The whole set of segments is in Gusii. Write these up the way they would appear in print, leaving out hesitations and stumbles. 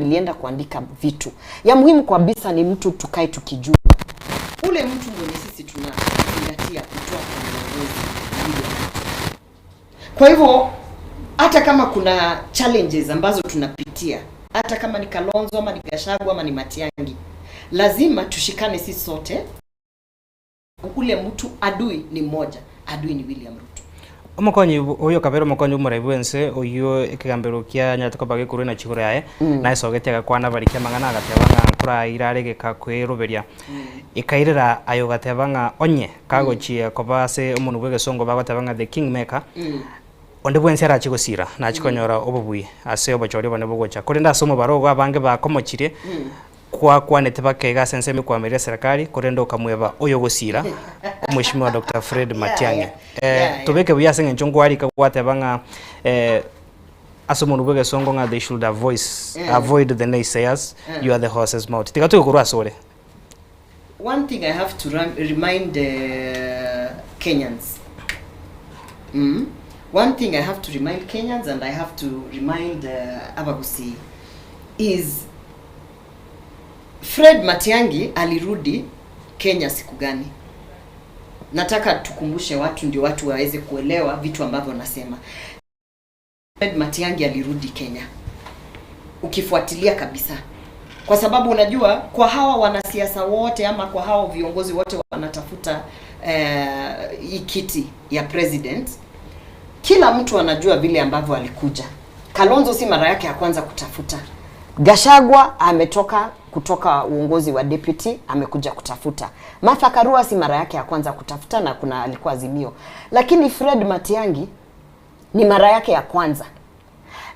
Nilienda kuandika vitu ya muhimu kabisa ni mtu tukae tukijua ule mtu mwenye sisi tunazingatia kutoa kwa uongozi William Ruto. Kwa hivyo hata kama kuna challenges ambazo tunapitia, hata kama ni Kalonzo ama ni Gachagua ama ni Matiang'i, lazima tushikane sisi sote. Ule mtu adui ni mmoja, adui ni William Ruto. Omokonyi oyo okabera omokonyi bw'omorai bw'ense, oyio ekegambero kianyarete koba gekorwa na chigoro yaye, naesogetie agakwana abariki amang'ana agateba ng'a nkoraire are egeka kweroberia. Ekairera aye ogateba ng'a onye kagochia koba ase omonwa bw'egesongo bagoteba ng'a the king maker, onde bwensi arachie gosira, nachie konyora obobui ase obochori obonene bogocha. Korende ase omobaro ogo abange bakomochirie, Gwakwanete bakeiga ase ensemo ekoamerera eserekari, korende okamweba oyogosiira, Omweshimiwa Doctor Fred Matiang'i. Eh, tobeke buya ase eng'encho nkwarika gwateba ng'a eh, ase omonwa bw'egesongo ng'a they should avoice, avoid the naysayers, you are the horse's mouth. Tiga toige korwa ase ore. One thing I have to remind Kenyans, mm, one thing I have to remind Kenyans and I have to remind Abagusii is Fred Matiang'i alirudi Kenya siku gani? Nataka tukumbushe watu ndio watu waweze kuelewa vitu ambavyo nasema. Fred Matiang'i alirudi Kenya, ukifuatilia kabisa, kwa sababu unajua kwa hawa wanasiasa wote ama kwa hawa viongozi wote wanatafuta eh, hii kiti ya president, kila mtu anajua vile ambavyo alikuja. Kalonzo si mara yake ya kwanza kutafuta. Gachagua ametoka kutoka uongozi wa deputy amekuja kutafuta. Martha Karua si mara yake ya kwanza kutafuta na kuna alikuwa Azimio, lakini Fred Matiang'i ni mara yake ya kwanza,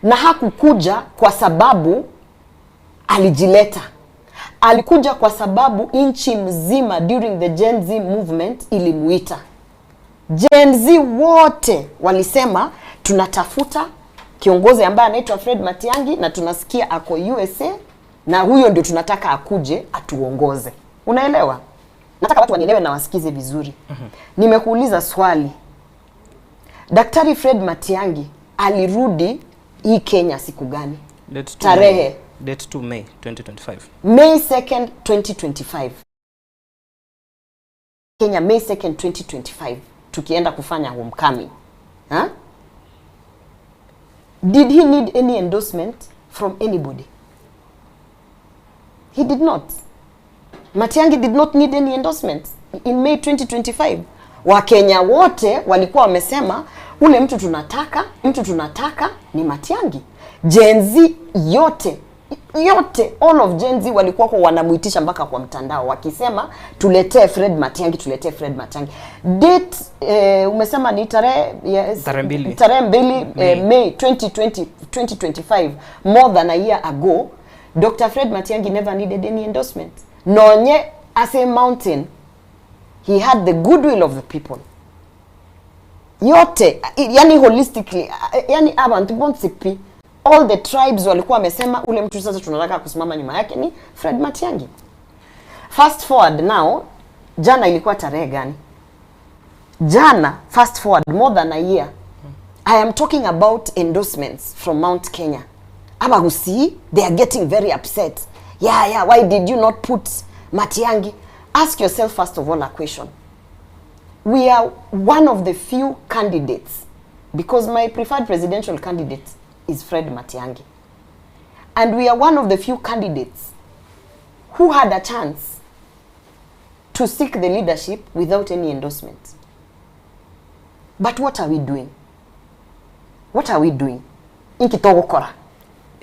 na hakukuja kwa sababu alijileta. Alikuja kwa sababu nchi mzima during the Gen Z movement ilimuita. Gen Z wote walisema tunatafuta kiongozi ambaye anaitwa Fred Matiang'i na tunasikia ako USA na huyo ndio tunataka akuje atuongoze. Unaelewa? Nataka watu wanielewe na wasikize vizuri. Nimekuuliza swali. Daktari Fred Matiang'i alirudi hii Kenya siku gani? Date 2 Tarehe. May, date 2 May 2025. May 2nd 2025. Kenya May 2nd 2025 tukienda kufanya homecoming. Huh? Did he need any endorsement from anybody? He did not. Matiang'i did not need any endorsement in May 2025. Wakenya wote walikuwa wamesema ule mtu tunataka, mtu tunataka ni Matiang'i. Gen Z yote yote, all of Gen Z walikuwa kwa wanamuitisha mpaka kwa mtandao wakisema tuletee Fred Matiang'i, tuletee Fred Matiang'i. Date eh, umesema ni tarehe yes, Tarehe mbili. tarehe mbili eh, May 2020, 2025 more than a year ago Dr. Fred Matiang'i never needed any endorsement. Nonye as a mountain he had the goodwill of the people yote yani holistically yani abantu bonse pi all the tribes walikuwa wamesema ule mtu sasa tunataka kusimama nyuma yake ni Fred Matiang'i. Fast forward now, jana ilikuwa tarehe gani? Jana, fast forward more than a year, I am talking about endorsements from Mount Kenya. Abagusii, they are getting very upset. Yeah, why did you not put Matiang'i? Ask yourself first of all a question. We are one of the few candidates because my preferred presidential candidate is Fred Matiang'i. And we are one of the few candidates who had a chance to seek the leadership without any endorsement. But what are we doing? What are we doing? Inki togokora?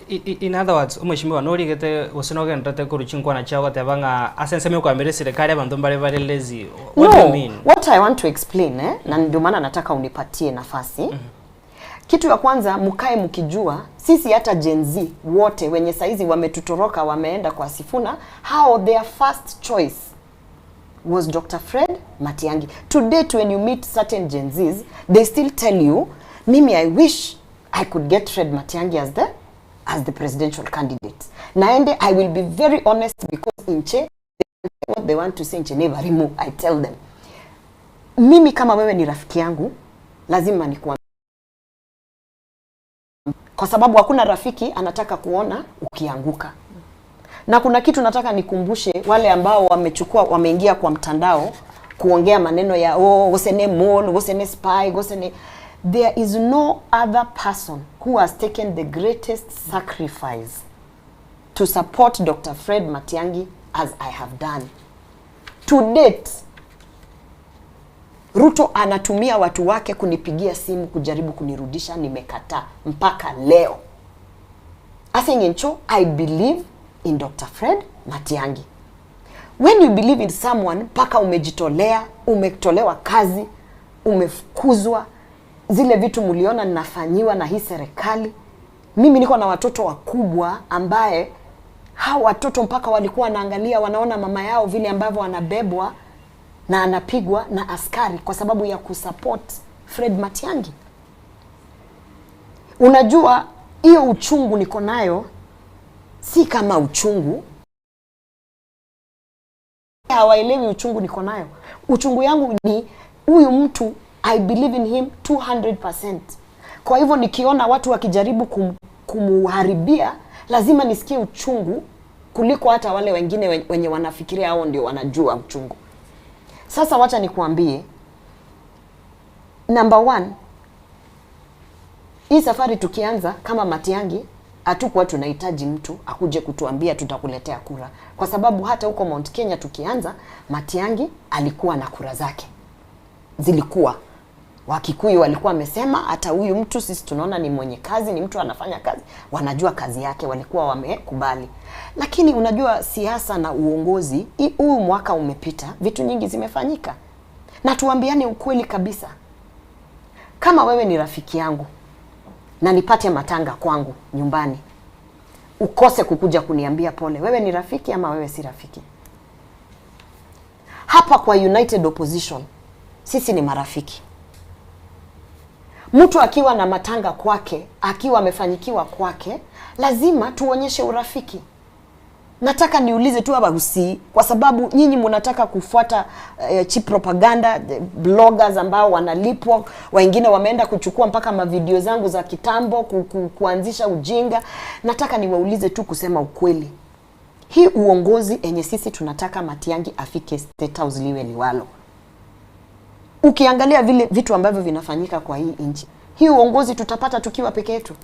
In other words, omweshimiwa norigete gose nogenderete korwa chinkwana chiao goteba ng'a ase ensemo yokoamera eserekari abanto mbare bare lazy. What do you No, mean? what I want to explain eh, na ndio maana nataka unipatie nafasi. Kitu ya kwanza mkae mkijua sisi hata Gen Z wote wenye saizi wametutoroka wameenda kwa Sifuna, how their first choice was Dr. Fred Matiang'i. To date when you meet certain Gen Zs, they still tell you, mimi I wish I could get Fred Matiang'i as the presidential candidate. Naende I will be very honest because inche what they want to say inche nebarimu I tell them. Mimi kama wewe ni rafiki yangu lazima nikuambie. Kwa sababu hakuna rafiki anataka kuona ukianguka. Na kuna kitu nataka nikumbushe wale ambao wamechukua wameingia kwa mtandao kuongea maneno ya oh, gose ne mole, gose ne spy, gose ne there is no other person who has taken the greatest sacrifice to support Dr. Fred Matiang'i as I have done. To date, Ruto anatumia watu wake kunipigia simu kujaribu kunirudisha, nimekataa mpaka leo. Ase eng'encho I believe in Dr. Fred Matiang'i. When you believe in someone mpaka umejitolea, umetolewa kazi, umefukuzwa, zile vitu mliona ninafanyiwa na hii serikali. Mimi niko na watoto wakubwa ambaye hao watoto mpaka walikuwa wanaangalia, wanaona mama yao vile ambavyo anabebwa na anapigwa na askari kwa sababu ya kusupport Fred Matiang'i. Unajua hiyo uchungu niko nayo si kama uchungu, hawaelewi uchungu niko nayo. Uchungu yangu ni huyu mtu, I believe in him 200%. Kwa hivyo nikiona watu wakijaribu kumuharibia, lazima nisikie uchungu kuliko hata wale wengine wenye wanafikiria hao ndio wanajua uchungu. Sasa wacha nikuambie, number one, hii safari tukianza kama Matiang'i hatukuwa tunahitaji mtu akuje kutuambia tutakuletea kura, kwa sababu hata huko Mount Kenya tukianza, Matiang'i alikuwa na kura zake zilikuwa Wakikuyu walikuwa wamesema hata huyu mtu sisi tunaona ni mwenye kazi, ni mtu anafanya kazi, wanajua kazi yake, walikuwa wamekubali. Lakini unajua siasa na uongozi, huu mwaka umepita, vitu nyingi zimefanyika, na tuambiane ukweli kabisa. Kama wewe ni rafiki yangu na nipate matanga kwangu nyumbani, ukose kukuja kuniambia pole, wewe ni rafiki ama wewe si rafiki? Hapa kwa United Opposition sisi ni marafiki. Mtu akiwa na matanga kwake, akiwa amefanyikiwa kwake, lazima tuonyeshe urafiki. Nataka niulize tu hapa usi, kwa sababu nyinyi mnataka kufuata cheap propaganda bloggers ambao wanalipwa, wengine wameenda kuchukua mpaka mavideo zangu za kitambo kuanzisha ujinga. Nataka niwaulize tu kusema ukweli, hii uongozi enye sisi tunataka Matiang'i afike State House liwe liwalo. Ukiangalia vile vitu ambavyo vinafanyika kwa hii nchi, hii uongozi tutapata tukiwa peke yetu?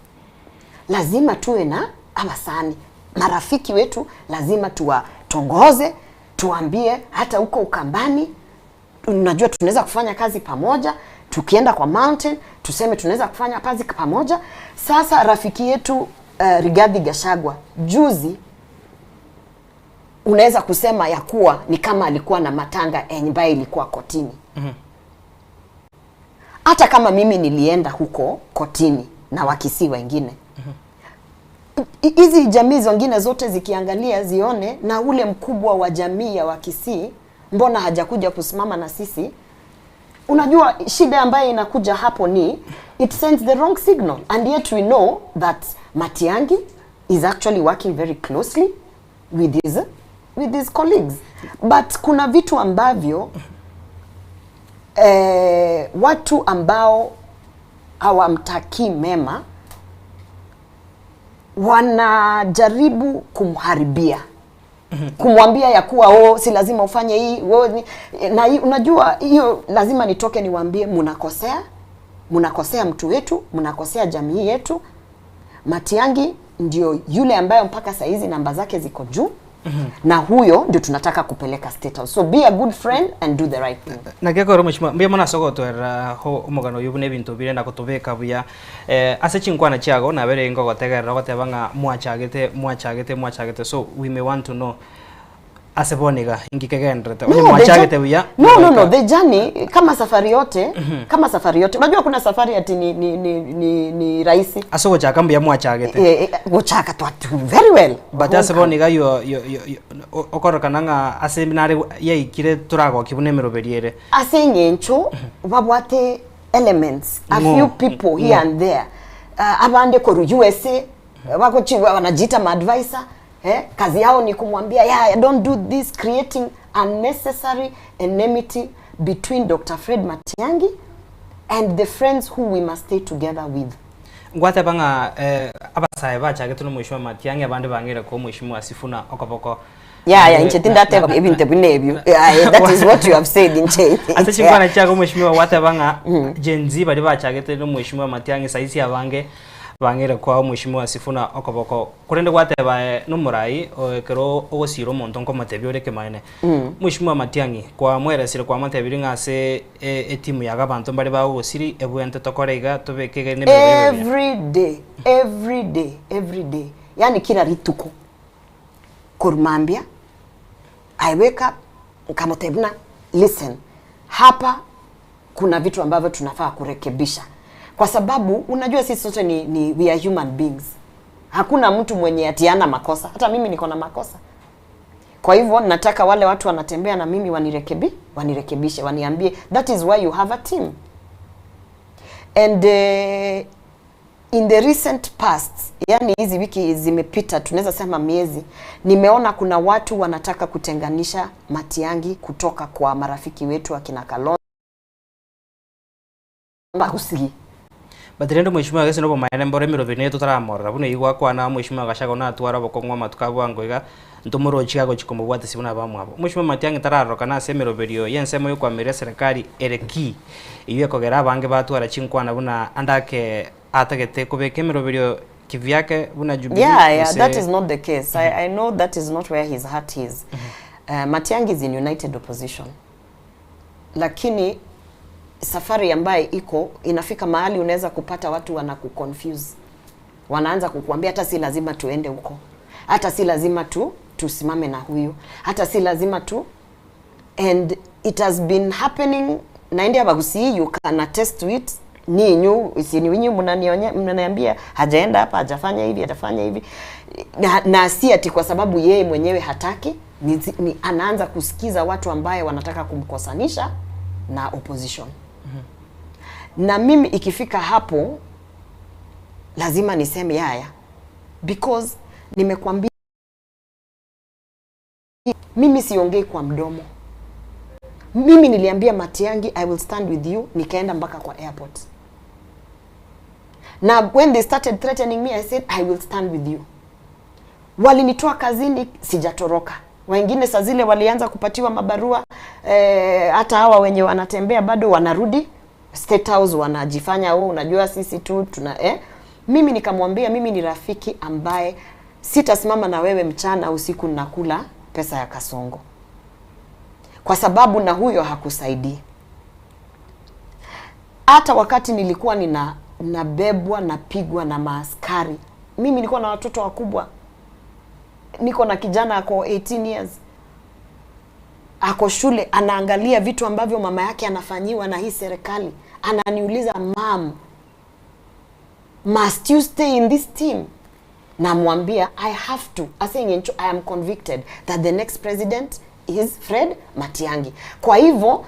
Lazima tuwe na abasani, marafiki wetu lazima tuwatongoze, tuambie hata huko Ukambani, unajua tunaweza kufanya kazi pamoja. Tukienda kwa mountain tuseme tunaweza kufanya kazi pamoja. Sasa rafiki yetu Rigathi Gachagua juzi, unaweza kusema ya kuwa ni kama alikuwa na matanga ambayo ilikuwa kotini. Hata kama mimi nilienda huko kotini na Wakisii wengine, hizi jamii zingine zote zikiangalia zione, na ule mkubwa wa jamii ya Wakisii mbona hajakuja kusimama na sisi? Unajua shida ambayo inakuja hapo ni it sends the wrong signal, and yet we know that Matiang'i is actually working very closely with his colleagues, but kuna vitu ambavyo watu ambao hawamtakii mema wanajaribu kumharibia, kumwambia ya kuwa, oh, si lazima ufanye hii, oh, na hii. Unajua hiyo lazima nitoke niwaambie mnakosea, mnakosea mtu wetu, mnakosea jamii yetu. Matiang'i ndio yule ambayo mpaka saa hizi namba zake ziko juu, na huyo ndio tunataka kupeleka State House. So be a good friend and do the right thing. Naki ekero mheshimiwa mbuya mono ase ogotwerera ho omogano oyo buna ebinto bire na gotobeka buya ase chinkwana chiago nabere ngogotegerera ogoteba ng'a mwachagete mwachagete mwachagete, so we may want to know ase boniga inki kegenderete onye mwachagete buya. No, the journey, kama safari yote, unajua kuna safari ati ni rahisi. Ase ogochaka mbuya mwachagete. Gochaka twatu very well. But ase boniga yo okorokana ng'a ase nare yaikire toragoki buna emeroberi ere. Ase eng'encho babwate elements, a Ng'o. few people here Ng'o. and there, abande koru USA wako wanajiita maadvisor, kazi yao ni kumwambia, yeah, don't do this, creating unnecessary enmity between Dr. Fred Matiang'i and the friends who we must stay together with. Ngwateba ng'a abasae bachagete nomweshimiwa Matiang'i abande bang'eire koa omweshimiwa Sifuna okoboko. Yaya inche tindateba ebinto buna ebio. Aye that is what you have said inche. Ase chinkwana chiago omweshimiwa gwateba ng'a Gen Z baria bachagete nomweshimiwa Matiang'i saisi abange bang'eire koa omweshimiwa Sifuna okoboko. Korende gwateba aye nomorai ekero ogosiira omonto nkomotebia ore ekemanene. Mweshimiwa Matiang'i kwamweresire kwamotebirie ng'a ase etimu yago abanto mbare bagogosiri ebwente tokore iga tobeke iga erinde emeremo ebe buya. Every day, every day, every day, yaani kila rituko korwa mambia I wake up nkamotebia buna listen hapa kuna vitu ambavyo tunafaa kurekebisha kwa sababu unajua sisi sote ni, ni we are human beings. Hakuna mtu mwenye ati hana makosa, hata mimi niko na makosa. Kwa hivyo nataka wale watu wanatembea na mimi wanirekebi, wanirekebishe, waniambie that is why you have a team. And in the recent past, yani hizi wiki zimepita, tunaweza sema miezi, nimeona kuna watu wanataka kutenganisha Matiang'i kutoka kwa marafiki wetu akina Kalonzo Gusii. But rende omweshimiwa gese nobomaene mbore emeroberi neye totaramorora buna eyio gwakwana omweshimiwa Gachagua natware obokong'u amatuko a bwango iga ntomorochi agochi komobwatisia buna abamwabo. Omweshimiwa Matiang'i tararorokana ase emeroberio y'ensemo yokoamereria eserekari ere ki eyio ekogera abange batwara chinkwana buna ande ake atagete kobeka emeroberio kivyake buna Jubilee Yeah, yeah, gose that is not the case. I, I know that is not where his heart is. Matiang'i is in united opposition. Lakini safari ambaye iko inafika mahali unaweza kupata watu wanakuconfuse. Wanaanza kukuambia hata si lazima tuende huko, hata si lazima tu tusimame na huyu, hata si lazima tu and it has been happening naende abagusii you can attest to it ninyu si ninyu mnanionya mnaniambia hajaenda hapa hajafanya hivi hajafanya hivi na, na si ati kwa sababu yeye mwenyewe hataki ni, ni anaanza kusikiza watu ambaye wanataka kumkosanisha na opposition na mimi ikifika hapo lazima niseme yaya because nimekwambia mimi siongei kwa mdomo mimi niliambia Matiang'i I will stand with you nikaenda mpaka kwa airport na when they started threatening me I said I will stand with you walinitoa kazini sijatoroka wengine saa zile walianza kupatiwa mabarua eh, hata hawa wenye wanatembea bado wanarudi State House wanajifanya oh, unajua sisi tu tuna eh. Mimi nikamwambia mimi ni rafiki ambaye sitasimama na wewe mchana usiku nakula pesa ya Kasongo, kwa sababu na huyo hakusaidii. Hata wakati nilikuwa nina nabebwa napigwa na maaskari, mimi nilikuwa na watoto wakubwa, niko na kijana ako 18 years ako shule anaangalia vitu ambavyo mama yake anafanyiwa na hii serikali, ananiuliza mum, must you stay in this team? Namwambia I have to ase I am convicted that the next president is Fred Matiang'i. Kwa hivyo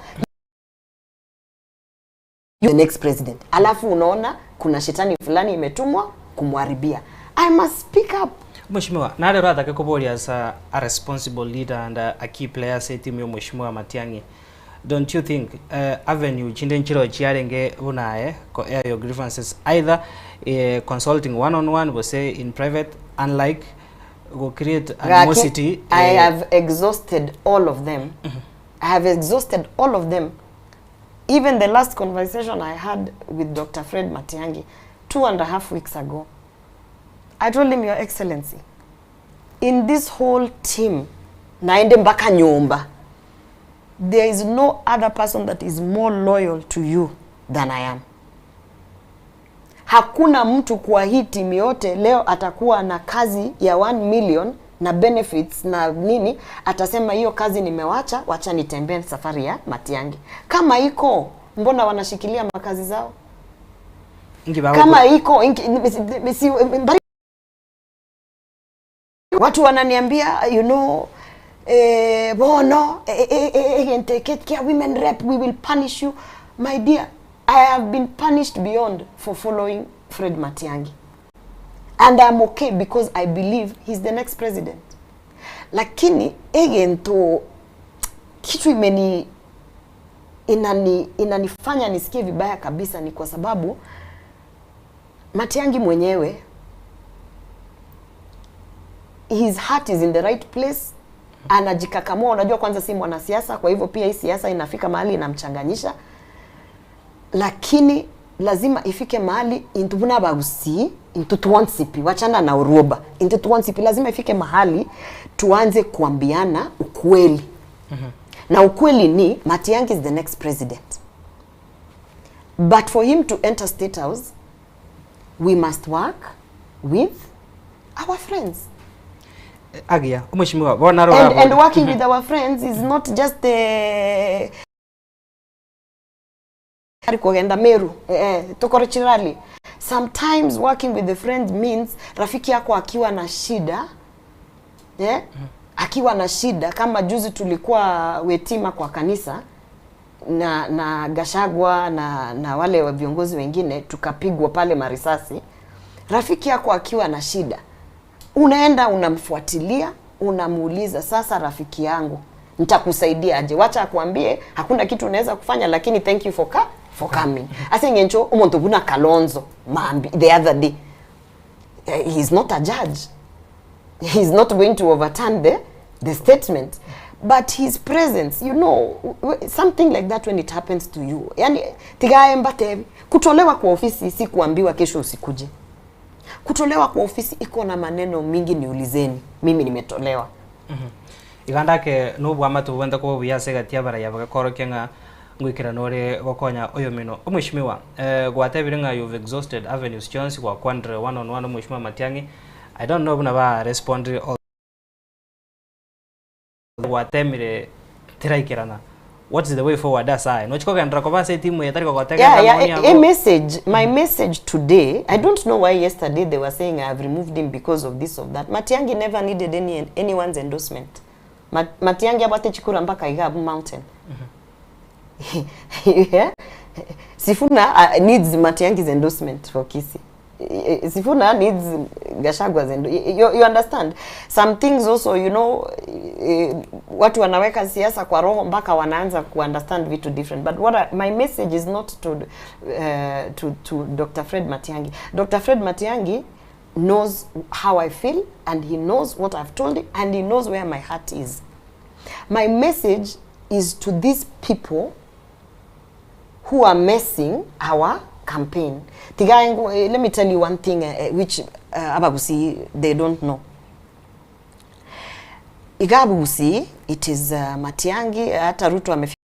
the next president, alafu unaona kuna shetani fulani imetumwa kumharibia. I must speak up. Mheshimiwa nare ratake koboria as a responsible leader and a key player ase etimu ya Mheshimiwa Matiang'i don't you think avenue chinde nchiro chiarenge buna ko air your grievances either consulting one on one gose in private unlike go create animosity Gaki, I have exhausted all of them. I have exhausted all of them. Even the last conversation I had with Dr. Fred Matiang'i 2.5 weeks ago, I told him, Your Excellency, in this whole team, naende mpaka nyumba, there is no other person that is more loyal to you than I am. Hakuna mtu kwa hii timu yote leo atakuwa na kazi ya 1 million na benefits na nini, atasema hiyo kazi nimewacha, wacha nitembee safari ya Matiang'i. Kama iko, mbona wanashikilia makazi zao? Ingi bago Kama iko ingi, si, mbari, watu wananiambia you know bono eh, kia women rep we will punish you my dear I have been punished beyond for following Fred Matiang'i and I'm okay because I believe he's the next president lakini egento kitu imeni inani inanifanya nisikie vibaya kabisa ni kwa sababu Matiangi mwenyewe his heart is in the right place, anajikakamua. Unajua, kwanza si mwanasiasa, kwa hivyo pia hii siasa inafika mahali inamchanganyisha, lakini lazima ifike mahali intubuna bagusi intutuonsipi wachana na uroba intutuonsipi, lazima ifike mahali tuanze kuambiana ukweli. Na ukweli ni Matiang'i is the next president, but for him to enter State House we must work with our friends. Agiya omweshimiwa bono naro And working with our friends is not just the kugenda Meru tukore chirali. Sometimes working with the friends means rafiki yako akiwa na shida, yeah? Akiwa na shida kama juzi tulikuwa Wetima kwa kanisa na Gachagua na wale wa viongozi wengine tukapigwa pale marisasi. Rafiki yako akiwa na shida unaenda unamfuatilia, unamuuliza, sasa rafiki yangu nitakusaidia aje? Wacha akuambie hakuna kitu unaweza kufanya, lakini thank you for coming. Ase ng'encho omonto buna Kalonzo mambi the other day, he's not a judge, he's not going to overturn the statement, but his presence, something like that when it happens to you, yani tigae mbatebi kutolewa kwa ofisi si kuambiwa kesho usikuje. Kutolewa kwa ofisi iko na maneno mingi, niulizeni mimi nimetolewa. Igandake nobwamate bwente koba buya ase egati abaraya bagakorokia ng'a ngwikera nore gokonya oyo mino omweshimiwa gwatebire ng'a you've exhausted avenues chionsi gwakwandire one on one omweshimiwa Matiang'i. I don't know buna ba respond all gwatemire teraikerana. What is the way forward asaye nochikogendera koba ase etimu etari kogotegerera maoni A abo? message, my message today, I don't know why yesterday they were saying I have removed him because of this, of that. Matiang'i never needed anyone's endorsement. Matiang'i abwate chikura mpaka Igabu Mountain. Yeah? Sifuna needs Matiang'i's endorsement for Kisii. Sifuna needs Gachagua's you understand? Some things also, watu wanaweka siasa kwa roho mpaka wanaanza ku understand vitu different. But my message is not to Dr. Fred Matiang'i. Dr. Fred Matiang'i knows how I feel, and he knows what I've told him, and he knows where my heart is. My message is to these people who are messing our campaign. Tigaengu, let me tell you one thing which Abagusi, they don't know. Igabusi, it is Matiang'i, hata Ruto amefika,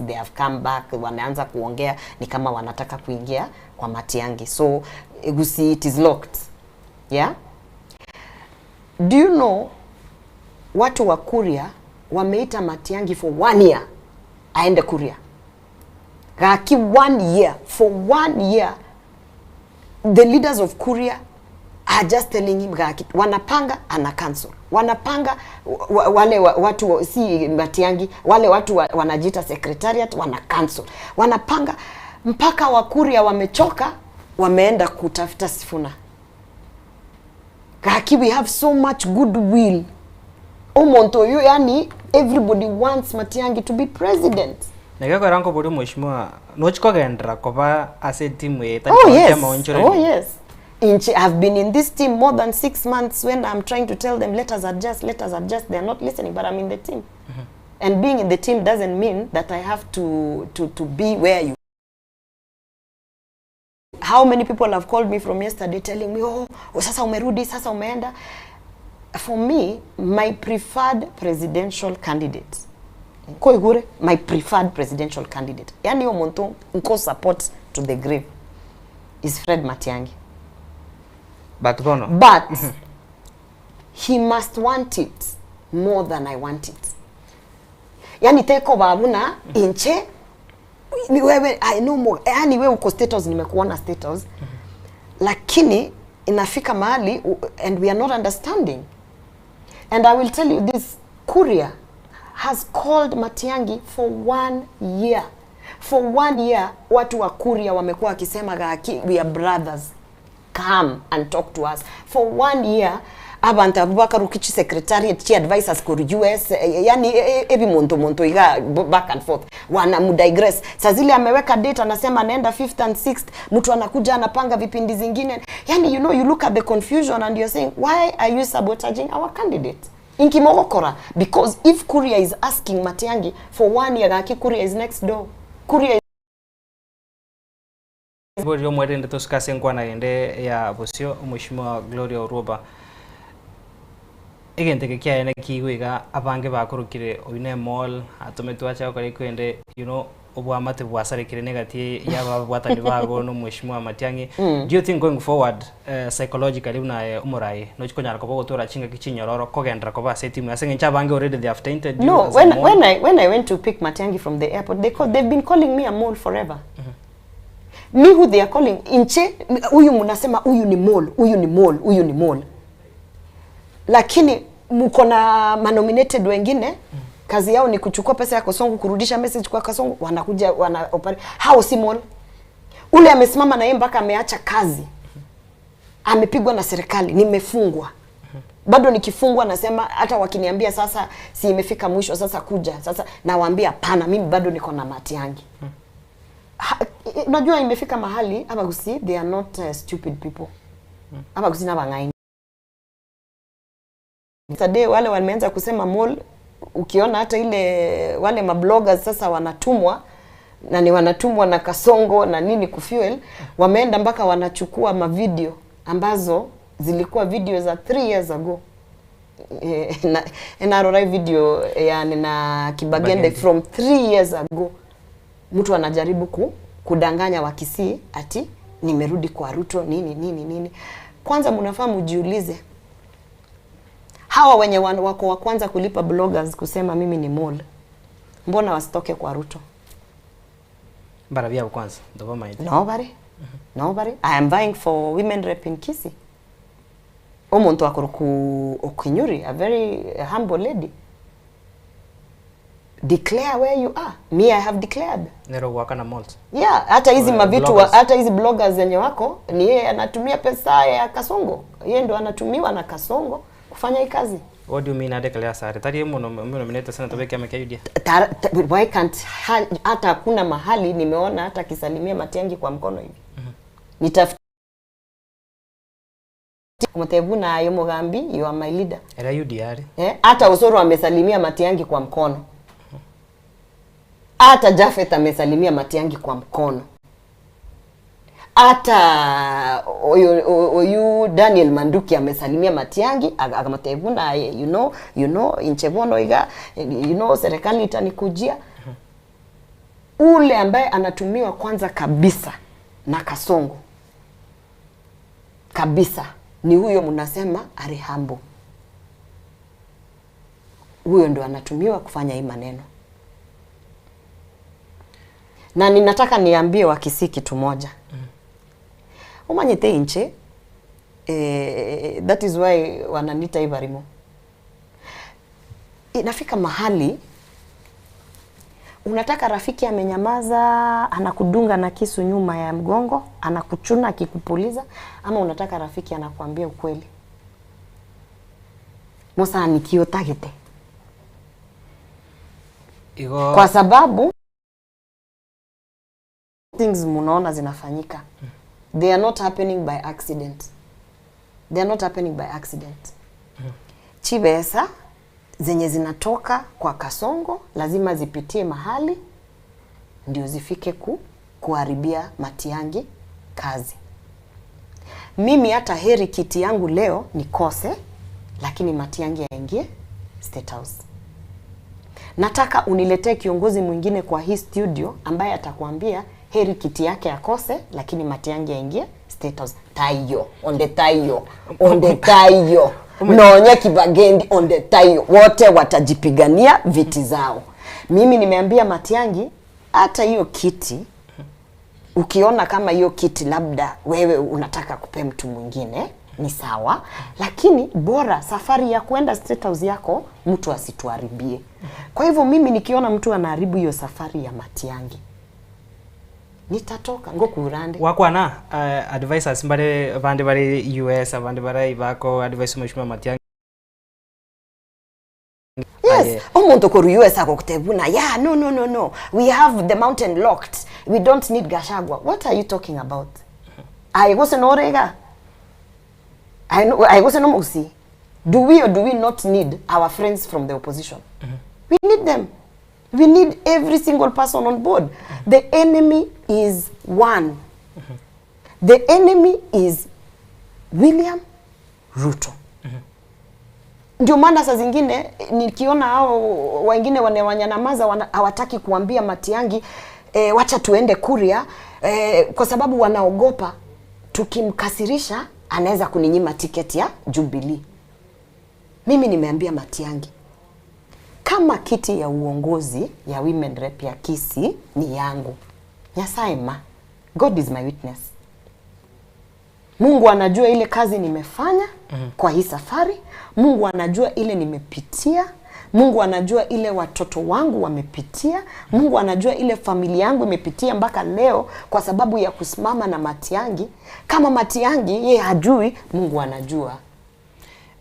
they have come back, wanaanza kuongea ni kama wanataka kuingia kwa Matiang'i. So Gusii, it is locked. Yeah? Do you know watu wa Kuria wameita Matiang'i for 1 year aende Kuria. Gaki 1 year, for 1 year the leaders of Kuria are just telling him gaki, wanapanga ana cancel, wanapanga wale watu si Matiang'i, wale watu wanajiita secretariat wana cancel, wanapanga mpaka Wakuria wamechoka, wameenda kutafuta Sifuna. Gaki, we have so much goodwill. Omonto yo, yani everybody wants Matiang'i to be president. Nigeko rango buri mheshimiwa nochikogendera koba ase timu ye Oh yes. Oh yes. Inchi, I've been in this team more than 6 months when I'm trying to tell them let us adjust, let us adjust. They're not listening, but I'm in the team. And being in the team doesn't mean that I have to be where you. How many people have called me from yesterday telling me, oh, oh, sasa umerudi, sasa umeenda. For me, my preferred presidential candidate, Koigure, my preferred presidential candidate, yani yo muntu nko support to the grave, is Fred Matiang'i. But bono. But he must want it more than I want it. Yani teko babuna inche ni wewe, I know more. Yani wewe uko status, nimekuona status. Lakini inafika mahali and we are not understanding. And I will tell you this, Kuria has called Matiang'i for 1 year. For 1 year, watu wa Kuria wamekuwa wakisema gaki, we are brothers. Come and talk to us. For 1 year, Abanto abwo bakarukia chisecretariat, chiadvisors korwa US, yaani ebimonto monto igaa back and forth. Wanamudigress. Saa zile ameweka date anasema anaenda fifth and sixth, mtu anakuja anapanga vipindi zingine. Yaani you know you look at the confusion and you're saying why are you sabotaging our candidate? Inki mogokora? Because if Kuria is asking Matiang'i for one year gaki Kuria is next door. Kuria Boria omwerende tosuke ase enkwana ende ya bosio Omweshimiwa Gloria Orwoba. Egento eke kiaye naki igo iga abange bakorokire oyio ne mall atometwe ache gokora ekwende you know obwamate bwasarekire na egati ya ababwatani bago na omweshimiwa Matiang'i. Do you think going forward psychologically buna aye omorai nochi konyara koba ogotora chingaki chinyororo kogenderera koba ase etimu ase eng'encho abange already they have tainted you No, as a when, mole. when, I, when I went to pick Matiang'i from the airport, they call, they've been calling me a mole forever. Me who they are calling inche, huyu mnasema huyu ni mole, huyu ni mole, huyu ni mole. Lakini mko na manominated wengine kazi yao ni kuchukua pesa ya Kasongo kurudisha message kwa Kasongo, wanakuja wana operate. Hao si mole. Ule amesimama na yeye mpaka ameacha kazi, amepigwa na serikali, nimefungwa bado nikifungwa nasema hata wakiniambia sasa si imefika mwisho sasa kuja sasa nawaambia hapana mimi bado niko na Matiang'i Ha- unajua imefika mahali abagusi they are not stupid people abagusi nabang'aini Yesterday wale wameanza kusema mole ukiona hata ile wale mabloggers sasa wanatumwa na ni wanatumwa na Kasongo na nini kufuel, wameenda mpaka wanachukua mavideo ambazo zilikuwa video za 3 years ago. Eh, na NRI video yani na Kibagende Kibagende. from 3 years ago, mtu anajaribu kudanganya Wakisii ati nimerudi kwa Ruto nini nini nini. Kwanza mnafaa mjiulize hawa wenye wako wa kwanza kulipa bloggers kusema mimi ni mole, mbona wasitoke kwa Ruto? Mbara byabo kwanza ndo bamaite. Nobody. Nobody. I am vying for women rep in Kisii. Omuntu akoroku Okinyuri, a very humble lady. Declare where you are. Me, I have declared. Nero gwaka na moles. Yeah, hata hizi mavitu wa, bloggers. hata hizi bloggers zenye wako ni yeye anatumia pesa ya Kasongo. Yeye ndo anatumiwa na Kasongo kufanya hii kazi. What do you mean adeclare sare? Tari muno nominate sana tabeke amekayudia. Why can't hata hakuna mahali nimeona hata akisalimia Matiang'i kwa mkono hivi. Nitafuta Mutebuna ayo Mugambi, you are my leader. Era UDR. Eh, hata Osoro amesalimia Matiang'i kwa mkono. Hata Jafeth amesalimia Matiang'i kwa mkono. Hata oyu Daniel Manduki amesalimia Matiang'i akamtebuna you know inchebono iga you know serikali itanikujia. Ule ambaye anatumiwa kwanza kabisa na Kasongo kabisa ni huyo mnasema Arihambo. Huyo ndo anatumiwa kufanya hii maneno. Na ninataka niambie Wakisii kitu moja. Umanyite inche that is why wananita Ibarimo. Inafika mahali unataka rafiki amenyamaza, anakudunga na kisu nyuma ya mgongo, anakuchuna akikupuliza, ama unataka rafiki anakuambia ukweli. Musa nikio tagete. Igo Kwa sababu things munaona zinafanyika. They are not happening by accident. They are not happening by accident. Chibesa zenye zinatoka kwa Kasongo lazima zipitie mahali ndio zifike kuharibia Matiang'i kazi. Mimi hata heri kiti yangu leo nikose, lakini Matiang'i aingie State House. Nataka uniletee kiongozi mwingine kwa hii studio ambaye atakwambia heri kiti yake akose, lakini Matiang'i aingie State House. Tayo, on the tayo, on the tayo. Nonya Kibagendi on the tayo. Wote watajipigania viti zao. Mimi nimeambia Matiang'i hata hiyo kiti ukiona kama hiyo kiti labda wewe unataka kupe mtu mwingine ni sawa, lakini bora safari ya kuenda State House yako mtu asituharibie. Kwa hivyo mimi nikiona mtu anaharibu hiyo safari ya Matiang'i, Nitatoka, ngokura nde. Gwakwana advisors mbare abande bare US abande bare ibako advise Mheshimiwa Matiang'i. Yes, Aye. omonto korwa US agogotebia buna yeah, no, no, no, no, we have the mountain locked, we don't need Gachagua. What are you talking about? Aye gose nore iga? Aye no- aye gose nomogusii? Do we or do we not need our friends from the opposition? We need them. We need every single person on board. The enemy is one. The enemy is William Ruto. Ndio maana saa zingine nikiona hao wengine wanewanyamaza wana, hawataki kuambia Matiang'i eh, wacha tuende Kuria eh, kwa sababu wanaogopa tukimkasirisha anaweza kuninyima tiketi ya Jubilee. Mimi nimeambia Matiang'i kama kiti ya uongozi ya women rep ya Kisii ni yangu, Nyasaye ma, God is my witness. Mungu anajua ile kazi nimefanya kwa hii safari. Mungu anajua ile nimepitia. Mungu anajua ile watoto wangu wamepitia. Mungu anajua ile familia yangu imepitia mpaka leo kwa sababu ya kusimama na Matiang'i. Kama Matiang'i ye hajui, Mungu anajua.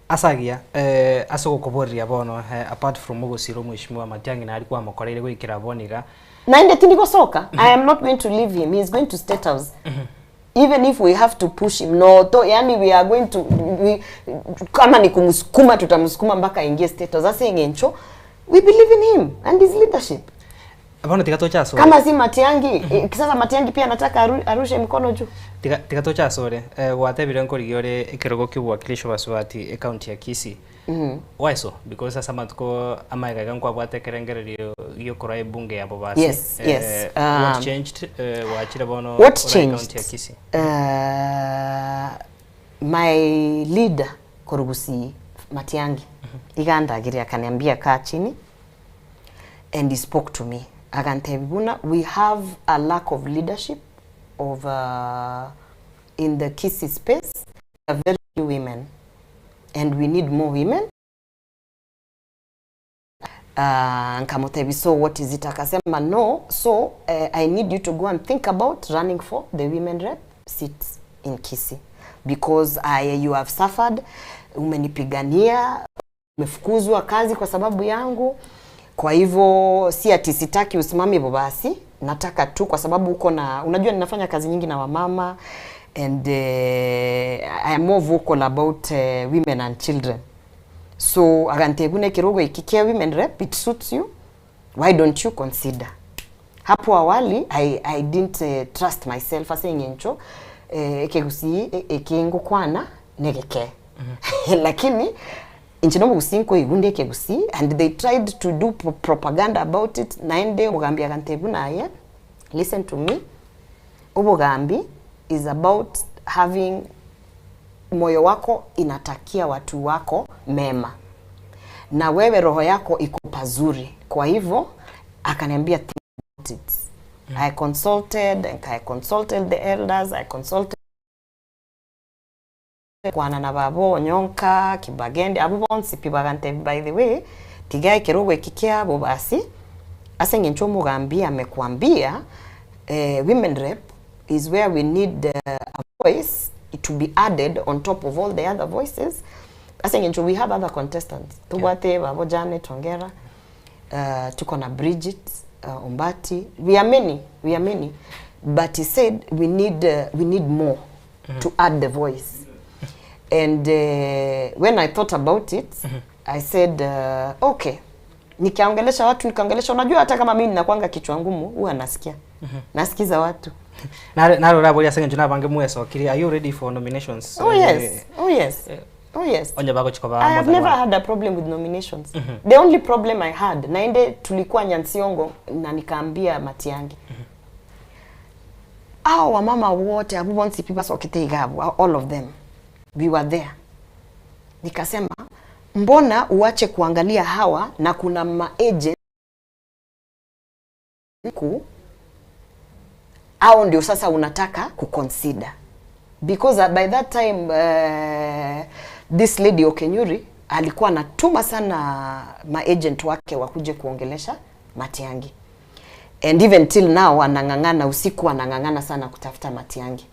Ase agiya eh, ase ogokoboreria bono eh, apart from ogosira omweshimiwa Matiang'i nari kwamokoreire goikera bono iga. Naende tindi gosoka. I am not going to leave him. He is going to State House. Even if we have to push him. No, to, yani we are going to we, kama ni kumsukuma tutamsukuma mpaka aingie State House. Ase eng'encho we believe in him and his leadership. Bono tiga toche asore. Kama si Matiang'i, eh, sasa Matiang'i pia anataka aru, arushe mkono juu. Tiga tiga toche asore. Eh, gwatebire nkorigia ore ekerogo kia obowakilishi obasubati ecounty ya Kisii. Why so? Because ase amatuko amaega iga nkwabwate ekerengererio giokorwa ebunge ya Bobasi. Yes, yes. What changed? Eh, gwachire bono What ore ecounty changed? ya Kisii. My leader korwa Gusii Matiang'i iga andagire akaniambia kaa chini and he spoke to me agantebia buna we have a lack of leadership of in the Kisii space we have very few women and we need more women nkamotebia so what is it akasema no so I need you to go and think about running for the women rep seat in Kisii because I, you have suffered umenipigania umefukuzwa kazi kwa sababu yangu kwa hivyo si ati sitaki usimame hivyo basi nataka tu kwa sababu uko na unajua ninafanya kazi nyingi na wamama and I am more vocal about women and children so agantebia buna ekerogo eki kia women rep it suits you why don't you consider hapo awali I didn't trust myself ase eng'encho ekegusii eke ngokwana negeke lakini inche nomogusii nkoigunda ekegusii and they tried to do propaganda about it naende omogambi agantebia buna aye listen to me obogambi is about having moyo wako inatakia watu wako mema na wewe roho yako iko pazuri kwa hivyo akaniambia think about it I consulted and I consulted the elders I consulted kwana na baba Onyonka Kibagende abo bonsi pi bagantebia by the way tiga ekerogo eki kiabo basi ase eng'encho omogambi amekwambia eh, women rep is where we need a voice to be added on top of all the other voices ase eng'encho we have other contestants tobwate babo Janet Ongera uh, tuko na Bridget Ombati we are many we are many but he said we need we need more to add the voice and when I thought about it I said okay nikaongelesha watu nikaongelesha unajua hata kama mimi ninakwanga kichwa ngumu huwa nasikia nasikiza watu Nare naro oraboria ase eng'encho nabange mwesokirie are you ready for nominations? Oh yes, oh yes, oh yes. Onye bagochi koba I have more than never one. had a problem with nominations. The only problem I had, naende tulikuwa Nyansiongo na nikaambia Matiang'i. Hao wamama wote abo bonsi pi basokete igabu, all of them. We were there. Nikasema mbona uache kuangalia hawa na kuna ma-agent ku au ndio sasa unataka kuconsider because by that time this lady Okenyuri alikuwa anatuma sana maagent wake wakuje kuongelesha Matiang'i. And even till now anang'ang'ana usiku anang'ang'ana sana kutafuta Matiang'i.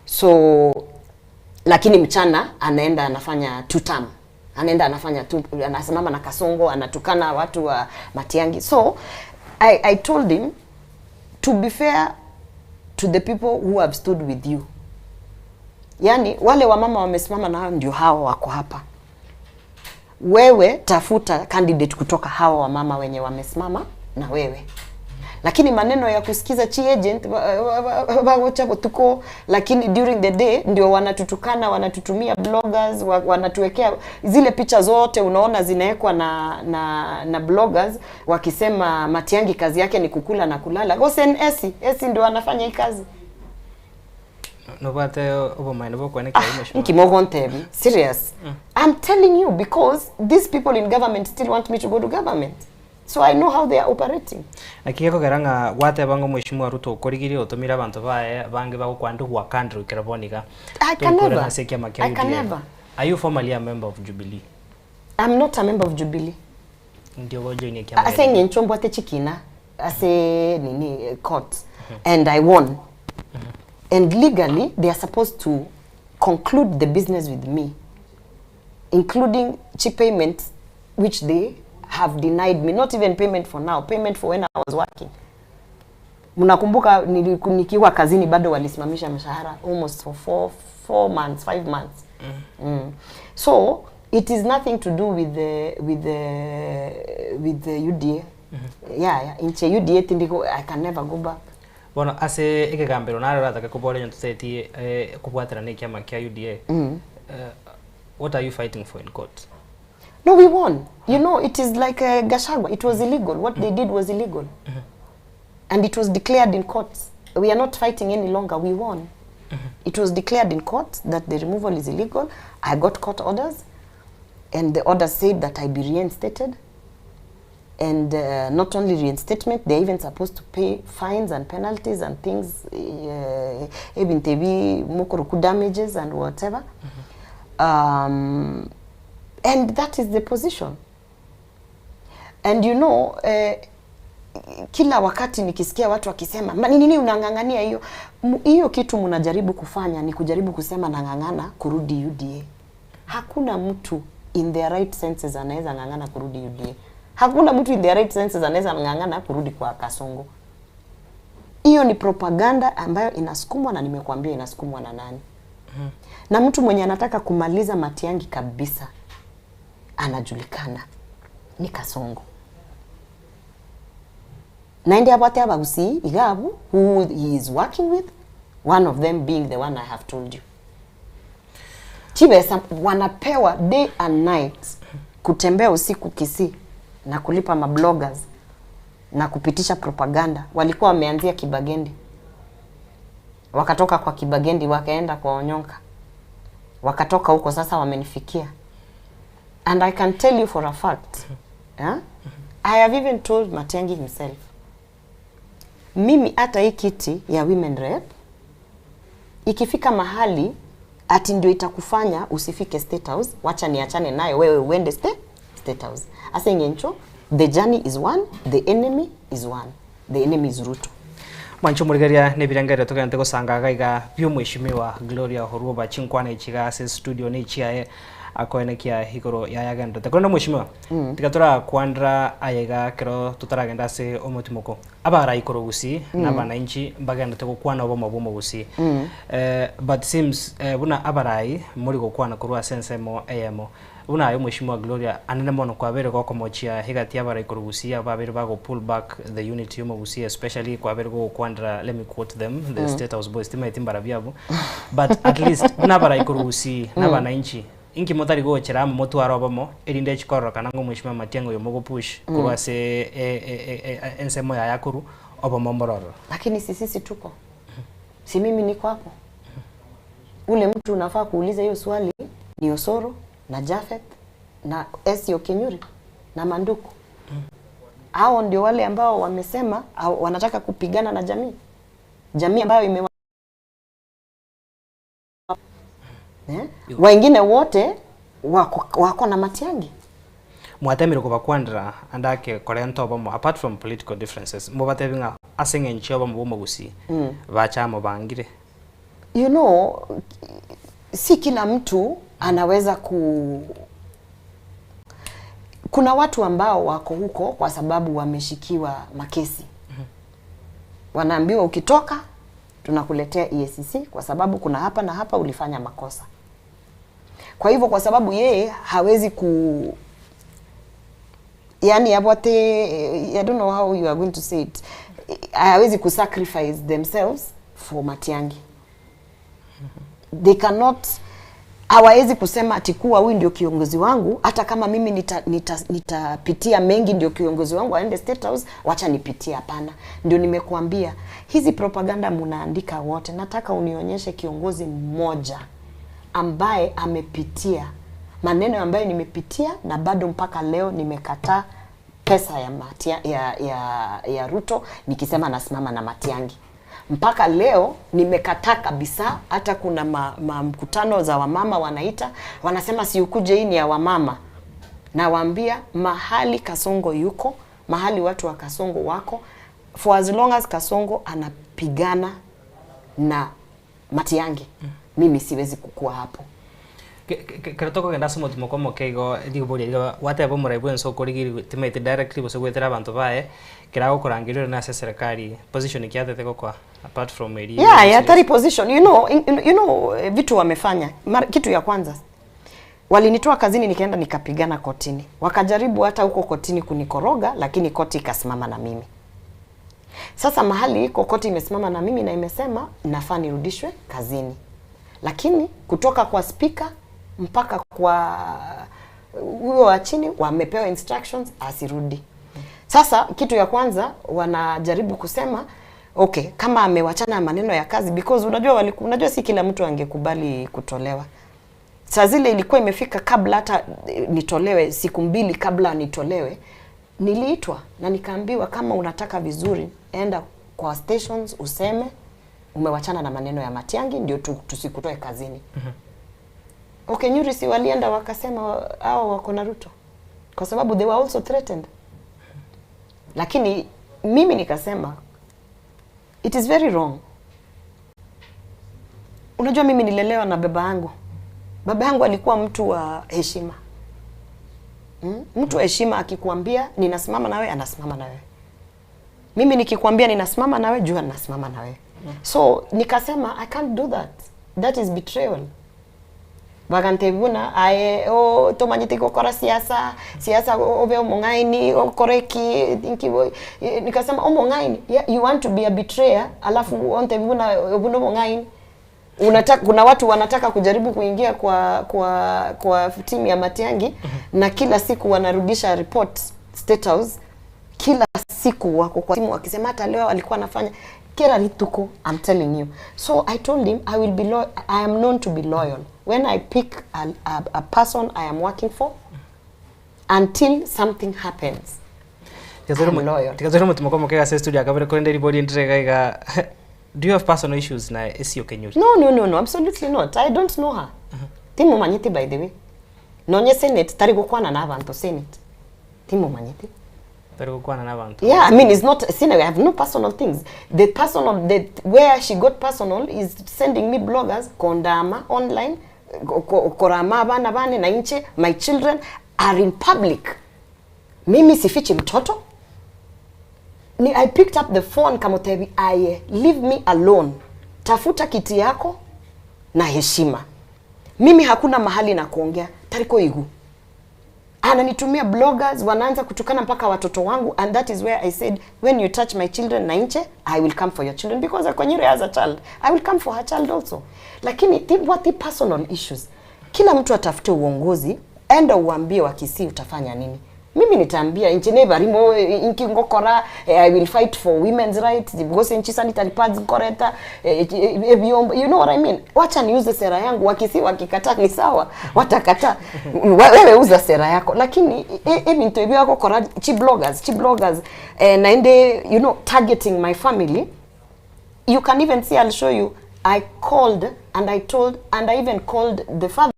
So lakini mchana anaenda anafanya two term. Anaenda anafanya tu, anasimama na Kasongo anatukana watu wa Matiang'i. So I told him to be fair to the people who have stood with you. Yaani wale wamama wamesimama na hao ndio hawa wako hapa. Wewe tafuta candidate kutoka hawa wamama wenye wamesimama na wewe. Lakini maneno ya kusikiza chi agent wagocha tuko, lakini during the day ndio wanatutukana, wanatutumia bloggers, wanatuwekea zile picha zote unaona zinawekwa na bloggers wakisema Matiang'i kazi yake ni kukula na kulala. Gosen esi esi ndio anafanya hii kazi. Nobwate obomaene bokwane kia mheshimiwa. Nkimogo Ntebi, serious. I'm telling you because these people in government still want me to go to government. So I know how they are operating. Naki gekogera ng'a gwateba ng'a omweshimiwa Ruto okorigirie otomire abanto baye bange bagokwanda ogwakandire ekero bono iga. I can Toikore never. ase ekiama kia I can UDA. never. Are you formally a member of Jubilee? I'm not a member of Jubilee. Ndio gojoin ekiama Ase eng'encho mbwate chikina ase nini court and I won. And legally they are supposed to conclude the business with me, including chip payments which they have denied me, not even payment for now, payment for when I was working. Mnakumbuka nikiwa kazini bado walisimamisha mshahara almost for 4 months, 5 months. So it is nothing to do with the UDA. Yeah, yeah. Inche UDA tindiko, I can never go back. Bono ase ekegambero naro oratake kobora onye totetie kobwatera na ekiama kia UDA. What are you fighting for in court? No, we won. You know, it is like Gachagua. It was illegal. What they did was illegal. And it was declared in court. We are not fighting any longer. We won. It was declared in court that the removal is illegal. I got court orders. And the order said that I be reinstated. And not only reinstatement, they're even supposed to pay fines and penalties and things, even tebi mokoroku damages and whatever. And that is the position. And you know, kila wakati nikisikia watu wakisema, Ma, nini unang'ang'ania hiyo? Hiyo kitu mnajaribu kufanya ni kujaribu kusema nang'ang'ana kurudi UDA. Hakuna mtu in their right senses anaweza ng'ang'ana kurudi UDA. Hakuna mtu in their right senses anaweza ng'ang'ana kurudi kwa Kasongo. Hiyo ni propaganda ambayo inasukumwa, na nimekuambia inasukumwa na nani. Na mtu mwenye anataka kumaliza Matiang'i kabisa anajulikana ni Kasongo. Naende abate abagusi igabu who he is working with, one of them being the one I have told you. Chibesa wanapewa day and night kutembea usiku Kisii na kulipa mabloggers na kupitisha propaganda. Walikuwa wameanzia Kibagendi, wakatoka kwa Kibagendi wakaenda kwa Onyonka, wakatoka huko sasa wamenifikia. And I can tell you for a fact, yeah? I have even told Matiang'i himself, mimi hata hii kiti ya women rep ikifika mahali ati ndio itakufanya usifike State House, wacha niachane nayo, wewe uende State House. Ase ng'encho, the journey is one, the enemy is one. The enemy is Ruto. Mwancho murigeria nebirengererio togente gosanga gaiga bia omweshimiwa Gloria Orwoba chinkwana echiga ase studio na echiaye akoenekia igoro yayagenderete. Korende omweshimiwa, tiga torakwandera ayaiga ekero totaragenda ase omotimoko. Abarai korwa gusii na abananchi mbagendete gokwana obomo bwa omogusii. But seems buna abarai mori gokwana korwa ase ensemo eyemo. Buna aye omweshimiwa Gloria anene mono kwabere gokomochia egati abarai korwa gusii abo babere bago pull back the unity y'omogusii, especially kwabere gogokwandera, let me quote them, the State House boys, timaeti mbarabia abo. But at least buna abarai korwa gusii na abananchi inki motari gochera amo motware obomo erinde echikororokana ng'a omweshimiwa Matiang'i oyo mogopush korwa ase ensemo yaya korwa obomo mbororo. Lakini si sisi tuko. Si mimi niko hapo. Ule mtu unafaa kuuliza hiyo swali ni Osoro na Japheth na Esio Kinyuri na Manduku. Hao ndio wale ambao wamesema au wanataka kupigana na jamii. Jamii ambayo imewa Wengine wote wako na Matiang'i. Mwatemire kobakwanera ande ake korenta obomo apart from political differences, mobatebi ng'a ase eng'encho y'obomo bw'omogusii bache amo bangire. You know, si kila mtu anaweza ku kuna watu ambao wako huko kwa sababu wameshikiwa makesi. Wanaambiwa ukitoka tunakuletea EACC kwa sababu kuna hapa na hapa ulifanya makosa. Kwa hivyo kwa sababu yeye hawezi ku yani abwate I don't know how you are going to say it hawezi ku sacrifice themselves for Matiang'i. They cannot hawawezi kusema ati kuwa huyu ndio kiongozi wangu, hata kama mimi nitapitia nita, nitapitia mengi ndio kiongozi wangu aende State House, wacha nipitie. Hapana, ndio nimekuambia hizi propaganda munaandika wote. Nataka unionyeshe kiongozi mmoja ambaye amepitia maneno ambayo nimepitia na bado mpaka leo nimekataa pesa ya, Matia, ya, ya, ya Ruto nikisema nasimama na Matiang'i mpaka leo nimekataa kabisa. Hata kuna ma, ma mkutano za wamama wanaita wanasema si ukuje, hii ni ya wamama. Nawaambia mahali Kasongo yuko, mahali watu wa Kasongo wako, for as long as Kasongo anapigana na Matiang'i, mimi siwezi kukua hapo. Kero tokogenda ase omotimo kwa omoke igo riboria riria gwateba omorai bwa ense okorigiri timaeti directly gose goetera abanto baye, kera agokorangeria ore nase eserekari position ki atete gokoa apart from eria Yeah, tari position. You know, vitu wamefanya. Kitu ya kwanza walinitoa kazini nikaenda nikapigana kotini. Wakajaribu hata huko kotini kunikoroga, lakini koti ikasimama na mimi. Sasa mahali iko koti imesimama na mimi na imesema nafaa nirudishwe kazini, lakini kutoka kwa spika mpaka kwa huyo wa chini wamepewa instructions asirudi. Sasa kitu ya kwanza wanajaribu kusema okay, kama amewachana maneno ya kazi because unajua unajua si kila mtu angekubali kutolewa. Saa zile ilikuwa imefika kabla hata nitolewe, siku 2 kabla nitolewe, niliitwa na nikaambiwa kama unataka vizuri, enda kwa stations useme umewachana na maneno ya Matiang'i ndio tusikutoe kazini. Okay, Nyuri si walienda wakasema hao wako na Ruto kwa sababu they were also threatened. Lakini mimi nikasema it is very wrong. Unajua mimi nilelewa na baba yangu. Baba yangu alikuwa mtu wa heshima. Mtu wa heshima akikuambia ninasimama nawe, anasimama nawe. Mimi nikikwambia ninasimama nawe, jua ninasimama nawe. So nikasema I can't do that. That is betrayal. Bagantebuna aye o tomanyite gukora siasa siasa obe omong'aini okore ki inki nikasema omong'aini, yeah, you want to be a betrayer alafu ontebuna obuna omong'aini unataka kuna watu wanataka kujaribu kuingia kwa timu ya Matiang'i na kila siku wanarudisha report State House kila siku wako kwa simu wakisema hata leo alikuwa anafanya kera rituko. I'm telling you. So I told him I will be I am known to be loyal when I pick a person I am working for until something happens. I'm loyal. Tigazore mutimo kwa mukega se studio akabere korende ribori ndire iga. Do you have personal issues na Esio Kenyuri? No, absolutely not. I don't know her. Timumanyiti by the way. Nonye Senate tari gukwana na abantu Senate. Timumanyiti. Tari gukwana n'abantu. Yeah, I mean, it's not, Sina, I have no personal things. The personal, the, where she got personal is sending me bloggers, kondama online, korama abana bane na inche, my children are in public. Mimi sifichi mtoto. Ni, I picked up the phone kamotebi aye, leave me alone. Tafuta kiti yako na heshima. Mimi hakuna mahali na kuongea. Tariko igu. Ananitumia bloggers wanaanza kutukana mpaka watoto wangu and that is where I said when you touch my children na inche I will come for your children because Akonyere has a child. I will come for her child also. Lakini what the personal issues. Kila mtu atafute uongozi, enda uambie Wakisii utafanya nini. Mimi nitaambia inchi nebarimo inki ngokora I will fight for women's rights because inchi sanitary pads nkoreta ebyombo, you know what I mean. Wacha niuze sera yangu, Wakisii wakikataa ni sawa, watakataa. Wewe uza sera yako, lakini ebintu ebyo bakokora chi bloggers naende targeting my family. You can even see, I'll show you, I called and I told and I even called the father.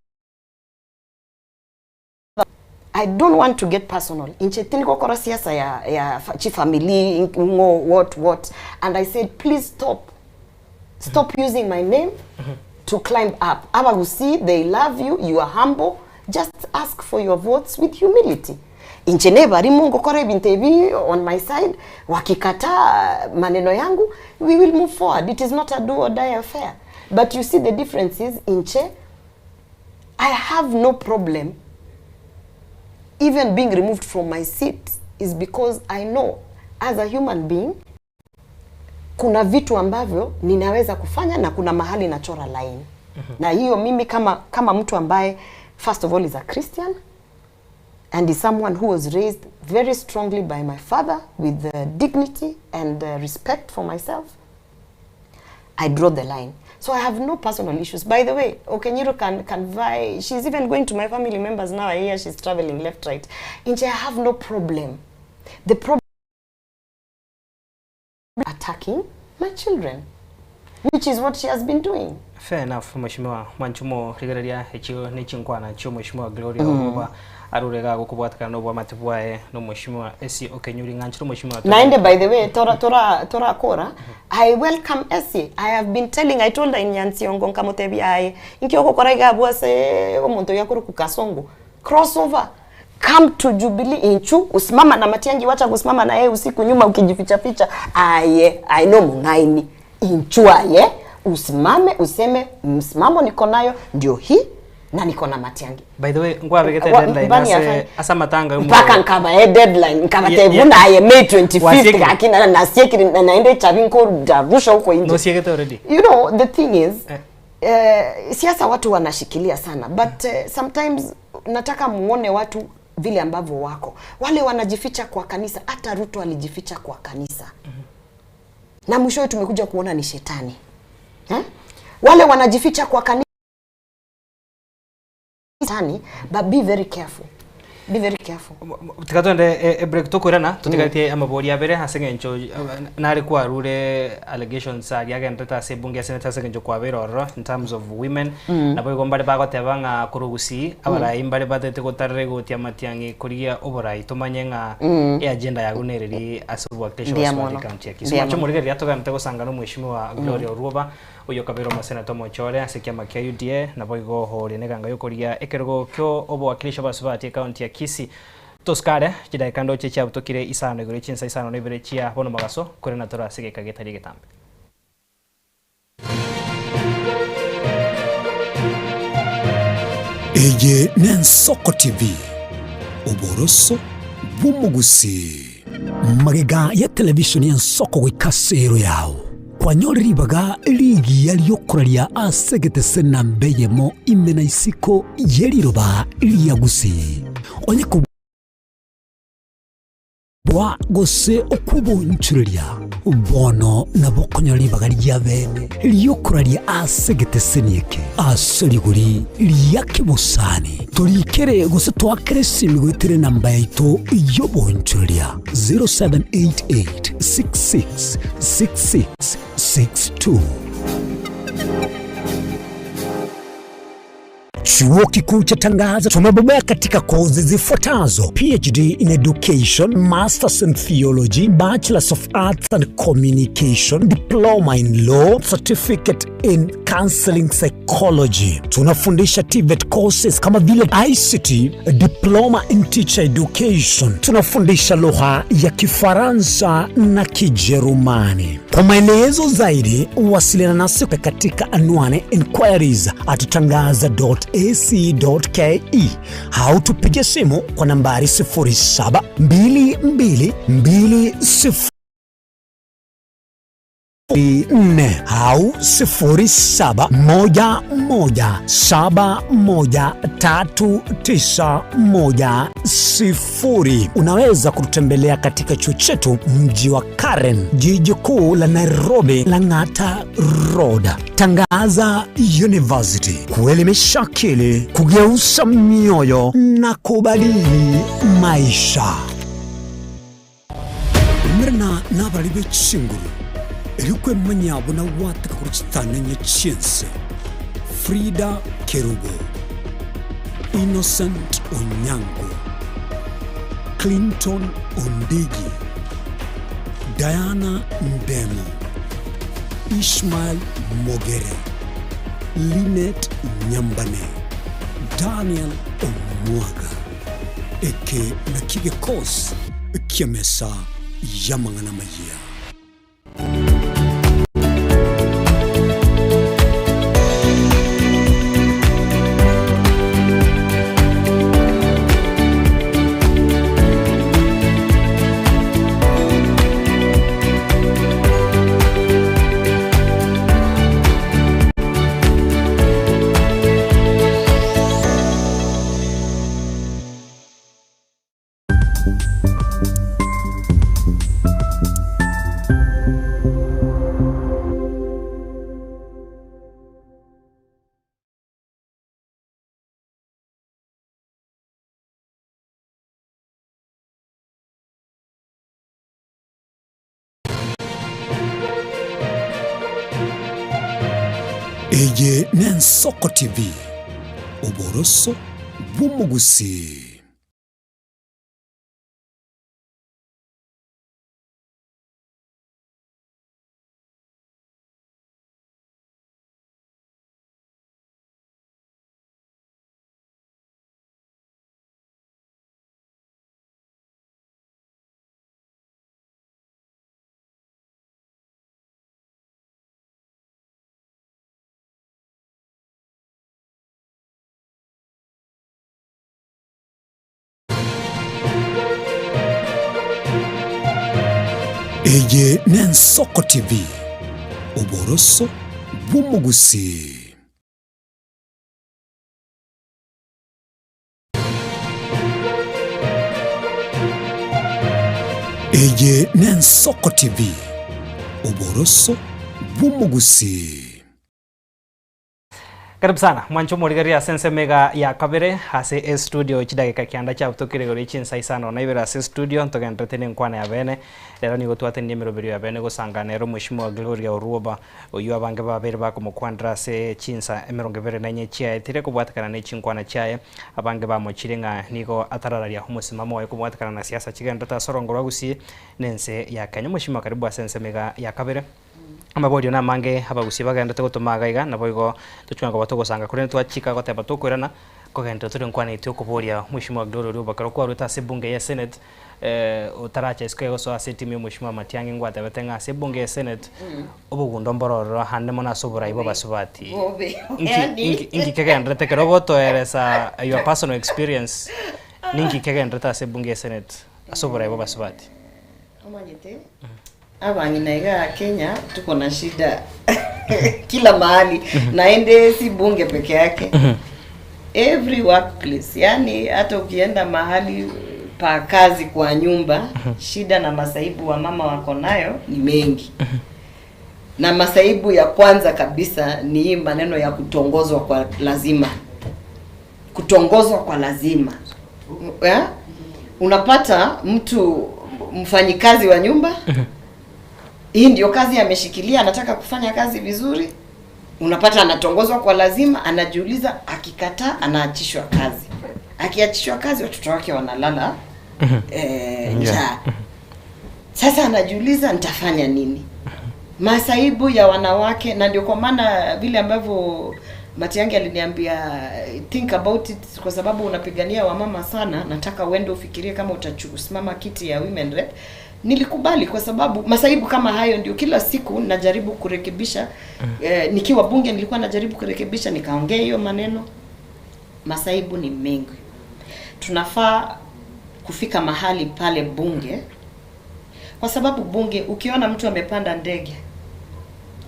I don't want to get personal inche tindi gokora siasa ya ya chifamily ng'o what what and I said please stop stop using my name to climb up abagusii they love you you are humble just ask for your votes with humility inche nebarimo ngokora ebinto ebi on my side wakikataa maneno yangu we will move forward it is not a do or die affair but you see the difference is inche I have no problem even being removed from my seat is because I know as a human being kuna vitu ambavyo ninaweza kufanya na kuna mahali nachora line. Na hiyo mimi kama kama mtu ambaye first of all is a Christian and is someone who was raised very strongly by my father with the dignity and uh, respect for myself I draw the line. So I have no personal issues. By the way, Okenyiro can, can vie. She's even going to my family members now. I hear she's traveling left, right. Inche, I have no problem. The problem attacking my children, which is what she has been doing. Fair enough mheshimiwa mwanchumo rigereria echio ne chinkwana chio mheshimiwa Gloria Ogoba arure iga gokobwatekana na obwamate bwaye na omweshimiwa Essie Okenyuri ng'anchire omweshimiwa Tony. Naende by the way tora tora torakora I welcome Essie I have been telling I told her in Nyansiongo nkamotebia aye inki ogokora iga abwo ase omonto oyio akorokwa Kasongo cross over come to Jubilee inchu usimama na Matiang'i wacha kusimama na yeye usiku nyuma ukijificha ficha aye I know mung'aini inchu aye usimame useme msimamo niko nayo ndio hii na niko na Matiang'i By the way nkwabegete Wa- deadline mbani ase afanye. ase amatanga mpaka nkaba e deadline nkaba Ye- ye- tebuna aye May 25th Wasiekire. gaki na nasiekire na naende chabi nkorusha huko nje nosiegete already you know the thing is Eh. eh, siasa watu wanashikilia sana but eh, sometimes nataka muone watu vile ambavyo wako wale wanajificha kwa kanisa hata Ruto alijificha kwa kanisa na mwishowe tumekuja kuona ni shetani eh? wale wanajificha kwa kanisa shetani but be very careful be very careful Tiga twende e- e break tokoirana totigatie amabori abere ase eng'encho eh, nare kwarure allegations aria agenderete ase ebunge ya senate ase eng'encho kwabeire ororo in terms of women nabo igo mbare bagoteba ng'a korwa gusii abarai mbare batete gotarera egoti amatiang'i korigia oborai tomanye ng'a eagenda yago nereri ase obwakilishi Mbuya bwa mono. county ya Kisii Mbuya Mwanche mono. omorigereria togenderete gosanga na omweshimiwa Gloria Orwoba Oyio okabeire omoseneta omochore ase ekiama kia UDA, naboigo ohoria neganga y'okoria ekerogo kio obowakilisha bw'abasubati ekaunti ya Kisii. Tosikare, chidaeka ndoche chiabutokire isano igoro ye chinsa isano na ibere chia bono mogaso, korende tore ase egeka getari egetambe. Eye n'Ensoko TV, oboroso bw'omogusii. Magega ya televishoni y'Ensoko goika ase ero yao, Kwanyore ribaga rigiya ri'okoraria ase egetese namba eyemo ime na isiko ye riroba ria Gusii. Onye kobua gose okwebonchoreria, bono nabo okonyora ribaga ria bene ri'okoraria ase egeteseni eke ase rigori ria kebosani. Torikere gose toakere esimi goetera enamba yaito y'obonchoreria 0788 66 66 62. Chuo Kikuu cha Tangaza tumebobea katika kozi zifuatazo: PhD in Education, Masters in Theology, Bachelors of Arts and Communication, Diploma in Law, Certificate in Counseling Psychology. Tunafundisha TVET courses kama vile ICT, Diploma in Teacher Education. Tunafundisha lugha ya Kifaransa na Kijerumani. Kwa maelezo zaidi, wasiliana nasi katika anwani inquiries at tangaza.ac.ke au tupige simu kwa nambari 072220 nne au 0711713910. Unaweza kututembelea katika chuo chetu mji wa Karen, jiji kuu la Nairobi, Lang'ata Road. Tangaza University, kuelimisha akili, kugeuza mioyo na kubadili maisha. Umerana nabari be chinguru, erio kwemanyia buna gwateka korwa chitanenye chi'ense. Frida Kerubo, Innocent Onyango. Clinton Ondigi, Diana Ndemo, Ishmael Mogere, Linet Nyambane, Daniel Omwaga. Eke nakio gekosi ki'emesa y'amang'ana amayia. Eye n'Ensoko TV, oboroso bw'omogusii. Eye n'Ensoko TV, oboroso bw'omogusii. Eye n'Ensoko TV, oboroso bw'omogusii. Karibu sana mwanche omorigereria ase ensemo iga ya kabere ase estudio chidakika kianda chiabutokire igoro ye chinsa isano na ibere ase estudio ntogenderete na enkwana ya bene rero nigo twatenire emeroberio ya bene gosangana ere omweshimiwa Gloria Orwoba oyio abange babere bakomokwanera ase chinsa emerongo ebere na enye chiaetire kobwatekana ne chinkwana chiaye abange bamochire ng'a nigo atarararia omosimamo oye kobwatekana na siasa chigenderete ase orongo rwa Gusii na ense ya Kenya. Omweshimiwa karibu ase ensemo iga ya kabere. Amaborio namange abagusia bagenderete gotoma iga iga, naboigo tochia koba togosanga korende twachika goteba tokoirana kogenderera tore nkwaneti okoboria Mweshimiwa Gloria Orioba ekero kwarwete ase ebunge ye Senate otaracha isiko egosoa ase etimu ya Omweshimiwa Matiang'i ngwatebete ng'a ase ebunge ye Senate obogundo mboro ororo ande mono ase oborai bwa abasubati. Bobe. Inki Yaani. inki inki kegenderete ekero ogotoeresa your personal experience ninki kegenderete ase ebunge ye Senate ase oborai bwa abasubati? Omanyete Abang'ina igaa Kenya tuko na shida kila mahali naende si bunge peke yake every workplace yani hata ukienda mahali pa kazi kwa nyumba shida na masaibu wa mama wako nayo ni mengi na masaibu ya kwanza kabisa ni hii maneno ya kutongozwa kwa lazima kutongozwa kwa lazima yeah? Unapata mtu mfanyikazi wa nyumba, hii ndio kazi ameshikilia, anataka kufanya kazi vizuri, unapata anatongozwa kwa lazima, anajiuliza, akikataa anaachishwa kazi, akiachishwa kazi watoto wake wanalala njaa. Sasa anajiuliza nitafanya nini? Masaibu ya wanawake, na ndio kwa maana vile ambavyo Matiang'i aliniambia think about it, kwa sababu unapigania wamama sana, nataka uende ufikirie kama utasimama kiti ya women rep. Nilikubali kwa sababu masaibu kama hayo ndio kila siku najaribu kurekebisha. Nikiwa bunge nilikuwa najaribu kurekebisha, nikaongea hiyo maneno. Masaibu ni mengi, tunafaa kufika mahali pale bunge, kwa sababu bunge, ukiona mtu amepanda ndege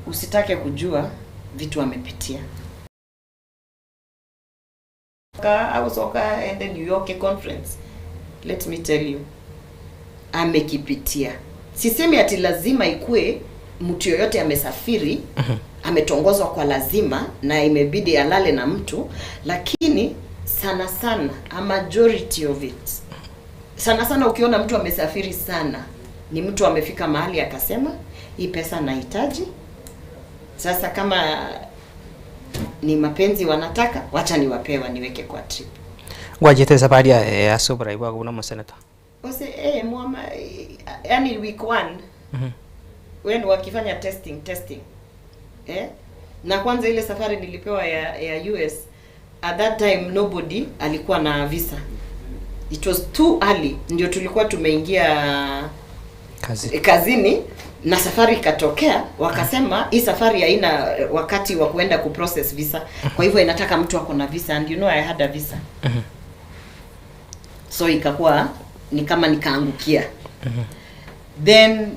usitake kujua vitu amepitia. Au soka ende New York conference, let me tell you, amekipitia. Sisemi ati lazima ikue mtu yoyote amesafiri ametongozwa kwa lazima na imebidi alale na mtu, lakini sana sana a majority of it, sana sana ukiona mtu amesafiri sana ni mtu amefika mahali akasema hii pesa nahitaji sasa, kama ni mapenzi wanataka, wacha niwapewa niweke kwa trip. Gwachete esafari aye ase oborai bwago buna omoseneta. Gose eh mwama yaani week one when wakifanya testing testing eh? Na kwanza ile safari nilipewa ya, ya US at that time nobody alikuwa na visa, it was too early, ndio tulikuwa tumeingia Kazi. kazini na safari ikatokea, wakasema hii safari haina wakati wa kuenda kuprocess visa, kwa hivyo inataka mtu ako na visa and you know I had a visa so ikakuwa ni kama nikaangukia. Then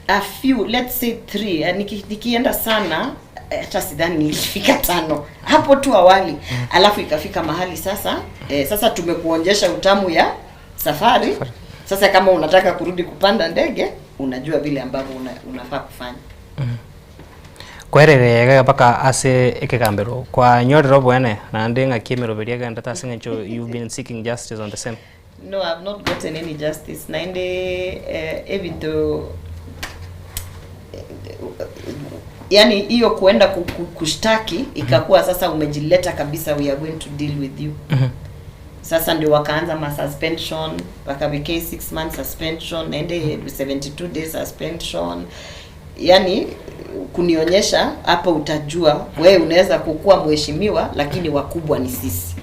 a few let's say three eh, nikienda sana eh, hata sidhani nilifika tano hapo tu awali. Alafu ikafika mahali sasa eh, sasa tumekuonjesha utamu ya safari. Sasa kama unataka kurudi kupanda ndege unajua vile ambavyo unafaa kufanya. Kwererega mpaka ase ekegambero kwanyorire obwene naende ng'aki emeroberi egendete ase eng'encho you've been seeking justice on the same. No, I've not gotten any justice. Naende eh, ebinto yani hiyo kuenda kushtaki ikakuwa sasa umejileta kabisa, we are going to deal with you. Sasa ndio wakaanza ma suspension, wakawekea 6 months suspension, naende 72 days suspension. Yani kunionyesha hapa utajua wewe unaweza kukua mheshimiwa lakini wakubwa ni sisi.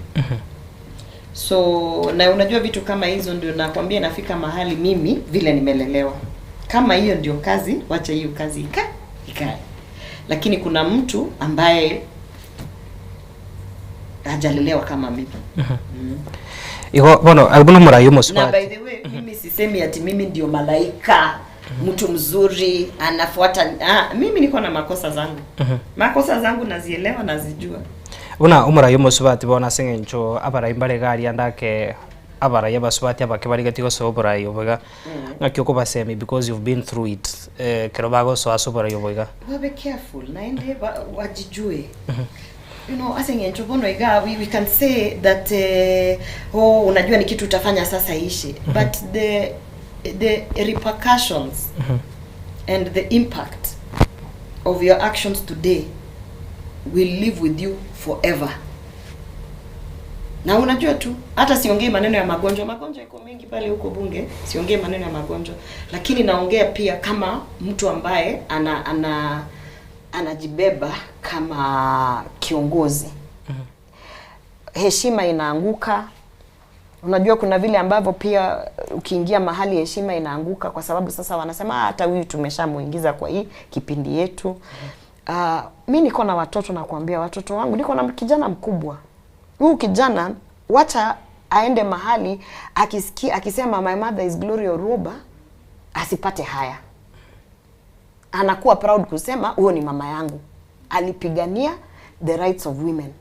So na unajua vitu kama hizo ndio nakwambia nafika mahali mimi vile nimelelewa. Kama hiyo ndio kazi, wacha hiyo kazi ikae. Lakini kuna mtu ambaye hajalelewa kama mimi. Igo bono abuna omorai Na omosubati. by the way, mimi sisemi ati mimi ndio malaika, mtu mzuri anafuata. Ah, mimi niko na makosa zangu. Makosa zangu nazielewa, nazijua. Buna omorai omosubati bono ase eng'encho abarai mbare iga aria ndake abarai abasubati abake barigeti gosoa oborai obo iga ng'aki okobasemi because you've been through it eh, ekero bagosoa ase oborai obo iga. Wabe careful naende wajijue. You know, ase eng'encho bono iga we can say that oh, unajua ni kitu utafanya sasa ishi. But the repercussions and the impact of your actions today will live with you forever. Na unajua tu, hata siongei maneno ya magonjwa, magonjwa iko mengi pale huko bunge, siongei maneno ya magonjwa, lakini naongea pia kama mtu ambaye ana ana anajibeba kama kiongozi. Heshima inaanguka. Unajua kuna vile ambavyo pia ukiingia mahali heshima inaanguka kwa sababu sasa wanasema hata huyu tumeshamuingiza kwa hii kipindi yetu. Mi niko na watoto, nakwambia watoto wangu, niko na kijana mkubwa. Huyu kijana wacha aende mahali akisikia akisema my mother is Gloria Orwoba asipate haya. Anakuwa proud kusema huyo ni mama yangu. Alipigania the rights of women.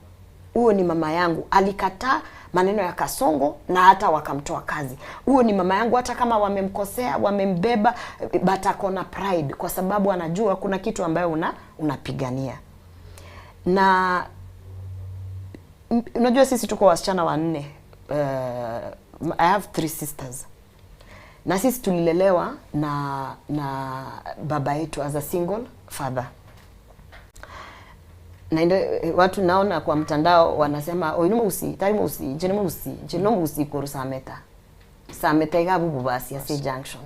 Huyo ni mama yangu. Alikataa maneno ya Kasongo na hata wakamtoa kazi. Huyo ni mama yangu, hata kama wamemkosea, wamembeba, but ako na pride kwa sababu anajua kuna kitu ambayo unapigania. Na unajua sisi tuko wasichana wanne. I have 3 sisters. Na sisi tulilelewa na baba yetu as a single father. Na ndio watu naona kwa mtandao wanasema oyu musi, tari musi, jeni musi, jeni musi koru sameta. Sameta igabu bubasi ase junction.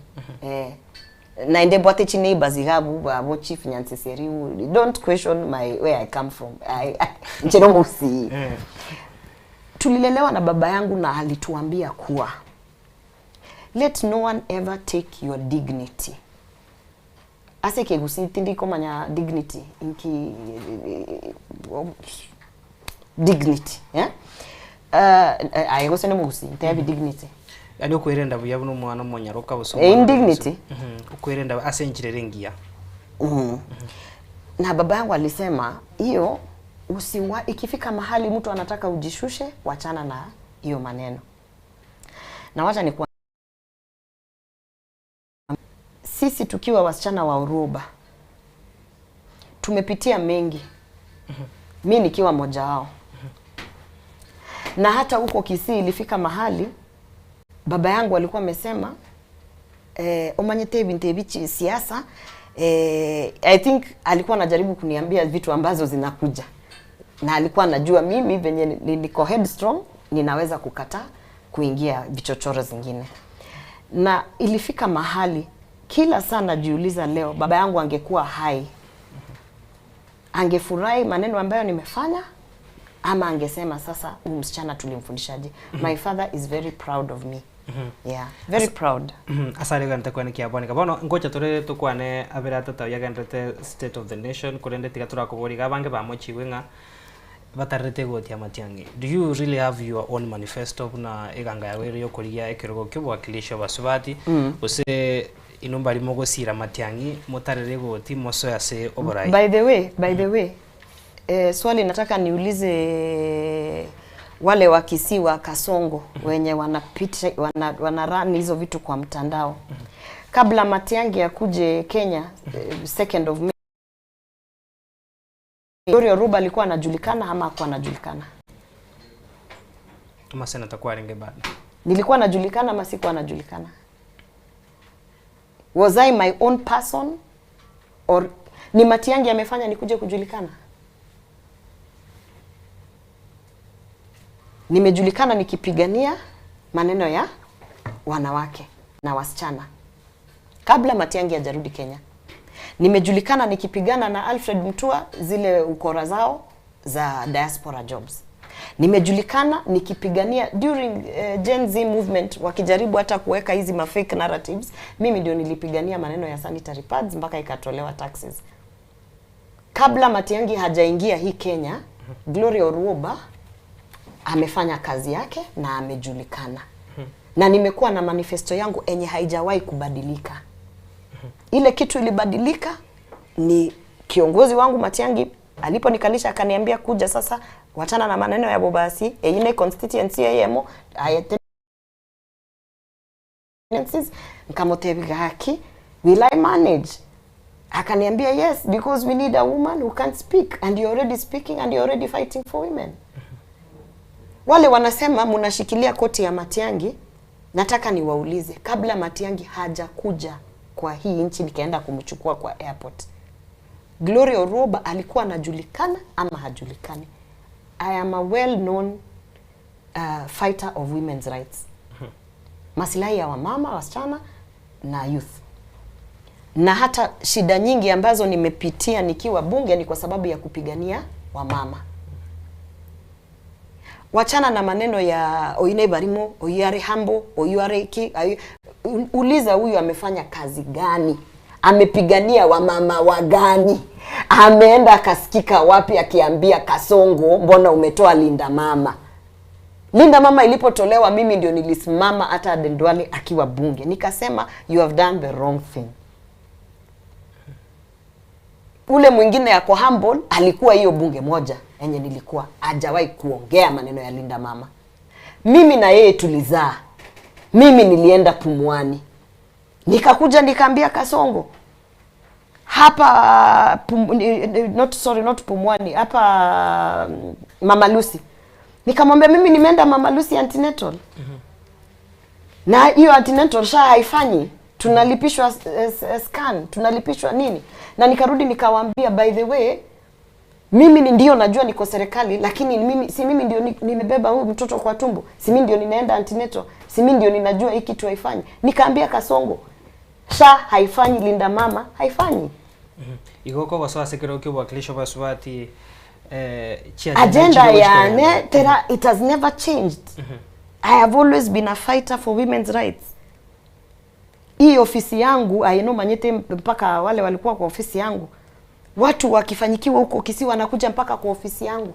Na ndio bwate chi neighbors igabu babo chief Nyanseseri. Don't question my where I come from. Jeni musi. Tulilelewa na baba yangu na alituambia kuwa let no one ever take your dignity. Ase kegusi tindi komanya dignity inki dignity, yeah? Aye gose ne mugusi ntebi dignity. Yani okwerenda buya buno omwana omonyaroka gose In omwana dignity. Okwerenda ase enchera engiya. Na baba yangu alisema hiyo usiwa, ikifika mahali mtu anataka ujishushe, wachana na hiyo maneno. Na wacha ni kwa sisi tukiwa wasichana wa Orwoba tumepitia mengi. Mi nikiwa mmoja wao. Na hata huko Kisii ilifika mahali baba yangu alikuwa amesema omanyete ebintu ebichi siasa. I think alikuwa anajaribu kuniambia vitu ambazo zinakuja. Na alikuwa anajua mimi venye niko headstrong ninaweza kukataa kuingia vichochoro zingine. Na ilifika mahali kila saa najiuliza leo, baba yangu angekuwa hai, angefurahi maneno ambayo nimefanya ama angesema sasa huyu msichana tulimfundishaje? My father is very proud of me. Yeah, very proud. Ase aria ogente kwane kiabwaneka. Bono ngocha tore tokwane abere atata oyio agenderete state of the nation korende tiga torakoboria iga abange bamochigwe ng'a batarerete egoti ya Matiang'i. Do you really have your own manifesto buna eganga yago ere yokorigia ekerogo kia obowakilishi obasubati gose inwe mbari mogosira Matiang'i motarere egoti mosoe ase oborai? By the way, by the way, eh, swali nataka niulize wale wa Kisii wa Kasongo wenye wanapita wana, wana run hizo vitu kwa mtandao. Kabla Matiang'i akuje Kenya 2nd of May, Gloria Oruba alikuwa anajulikana ama hakuwa anajulikana? Amaseneta kwarenge bado. Nilikuwa najulikana ama sikuwa najulikana? Was I my own person or ni Matiang'i amefanya nikuje kujulikana? Nimejulikana nikipigania maneno ya wanawake na wasichana kabla Matiang'i hajarudi Kenya. Nimejulikana nikipigana na Alfred Mutua zile ukora zao za diaspora jobs. Nimejulikana nikipigania during Gen Z movement wakijaribu hata kuweka hizi ma fake narratives, mimi ndio nilipigania maneno ya sanitary pads mpaka ikatolewa taxes. Kabla Matiang'i hajaingia hii Kenya, Gloria Oruoba amefanya kazi yake na amejulikana. Na nimekuwa na manifesto yangu enye haijawahi kubadilika. Ile kitu ilibadilika ni kiongozi wangu Matiang'i aliponikalisha akaniambia kuja sasa, wachana na maneno ya Bobasi eine constituency eyemo tendencies nkamotebi gaki will I manage akaniambia yes because we need a woman who can speak and you're already speaking and you're already fighting for women wale wanasema mnashikilia koti ya Matiang'i nataka niwaulize kabla Matiang'i hajakuja kwa hii nchi nikaenda kumchukua kwa airport Gloria Oruoba alikuwa anajulikana ama hajulikani? I am a well known fighter of women's rights, masilahi ya wamama, wasichana na youth. Na hata shida nyingi ambazo nimepitia nikiwa bunge ni kwa sababu ya kupigania wamama. Wachana na maneno ya oine barimo oyuare hambo oyuare iki uliza huyu amefanya kazi gani, amepigania wamama wa gani, ameenda akasikika wapi akiambia Kasongo, mbona umetoa Linda Mama? Linda Mama ilipotolewa mimi ndio nilisimama hata Aden Duale akiwa bunge nikasema you have done the wrong thing. Ule mwingine ako humble alikuwa hiyo bunge moja yenye nilikuwa, hajawahi kuongea maneno ya Linda Mama. Mimi na yeye tulizaa, mimi nilienda Pumwani, nikakuja nikaambia Kasongo hapa not sorry not Pumwani hapa Mama Lucy, nikamwambia mimi nimeenda Mama Lucy antenatal na hiyo antenatal sha haifanyi, tunalipishwa scan, tunalipishwa nini, na nikarudi nikawaambia by the way mimi ni ndio najua niko serikali lakini mimi si mimi ndio nimebeba huyu mtoto kwa tumbo, si mimi ndio ninaenda antenatal, si mimi ndio ninajua hii kitu haifanyi. Nikaambia Kasongo sha haifanyi, Linda Mama haifanyi. Igo kogosoa ase ekero kia obowakilishi obasubati Agenda yane tera it has never changed. I have always been a fighter for women's rights. Hii ofisi yangu aino manyete mpaka wale walikuwa kwa ofisi yangu, watu wakifanyikiwa huko Kisii wanakuja mpaka kwa ofisi yangu.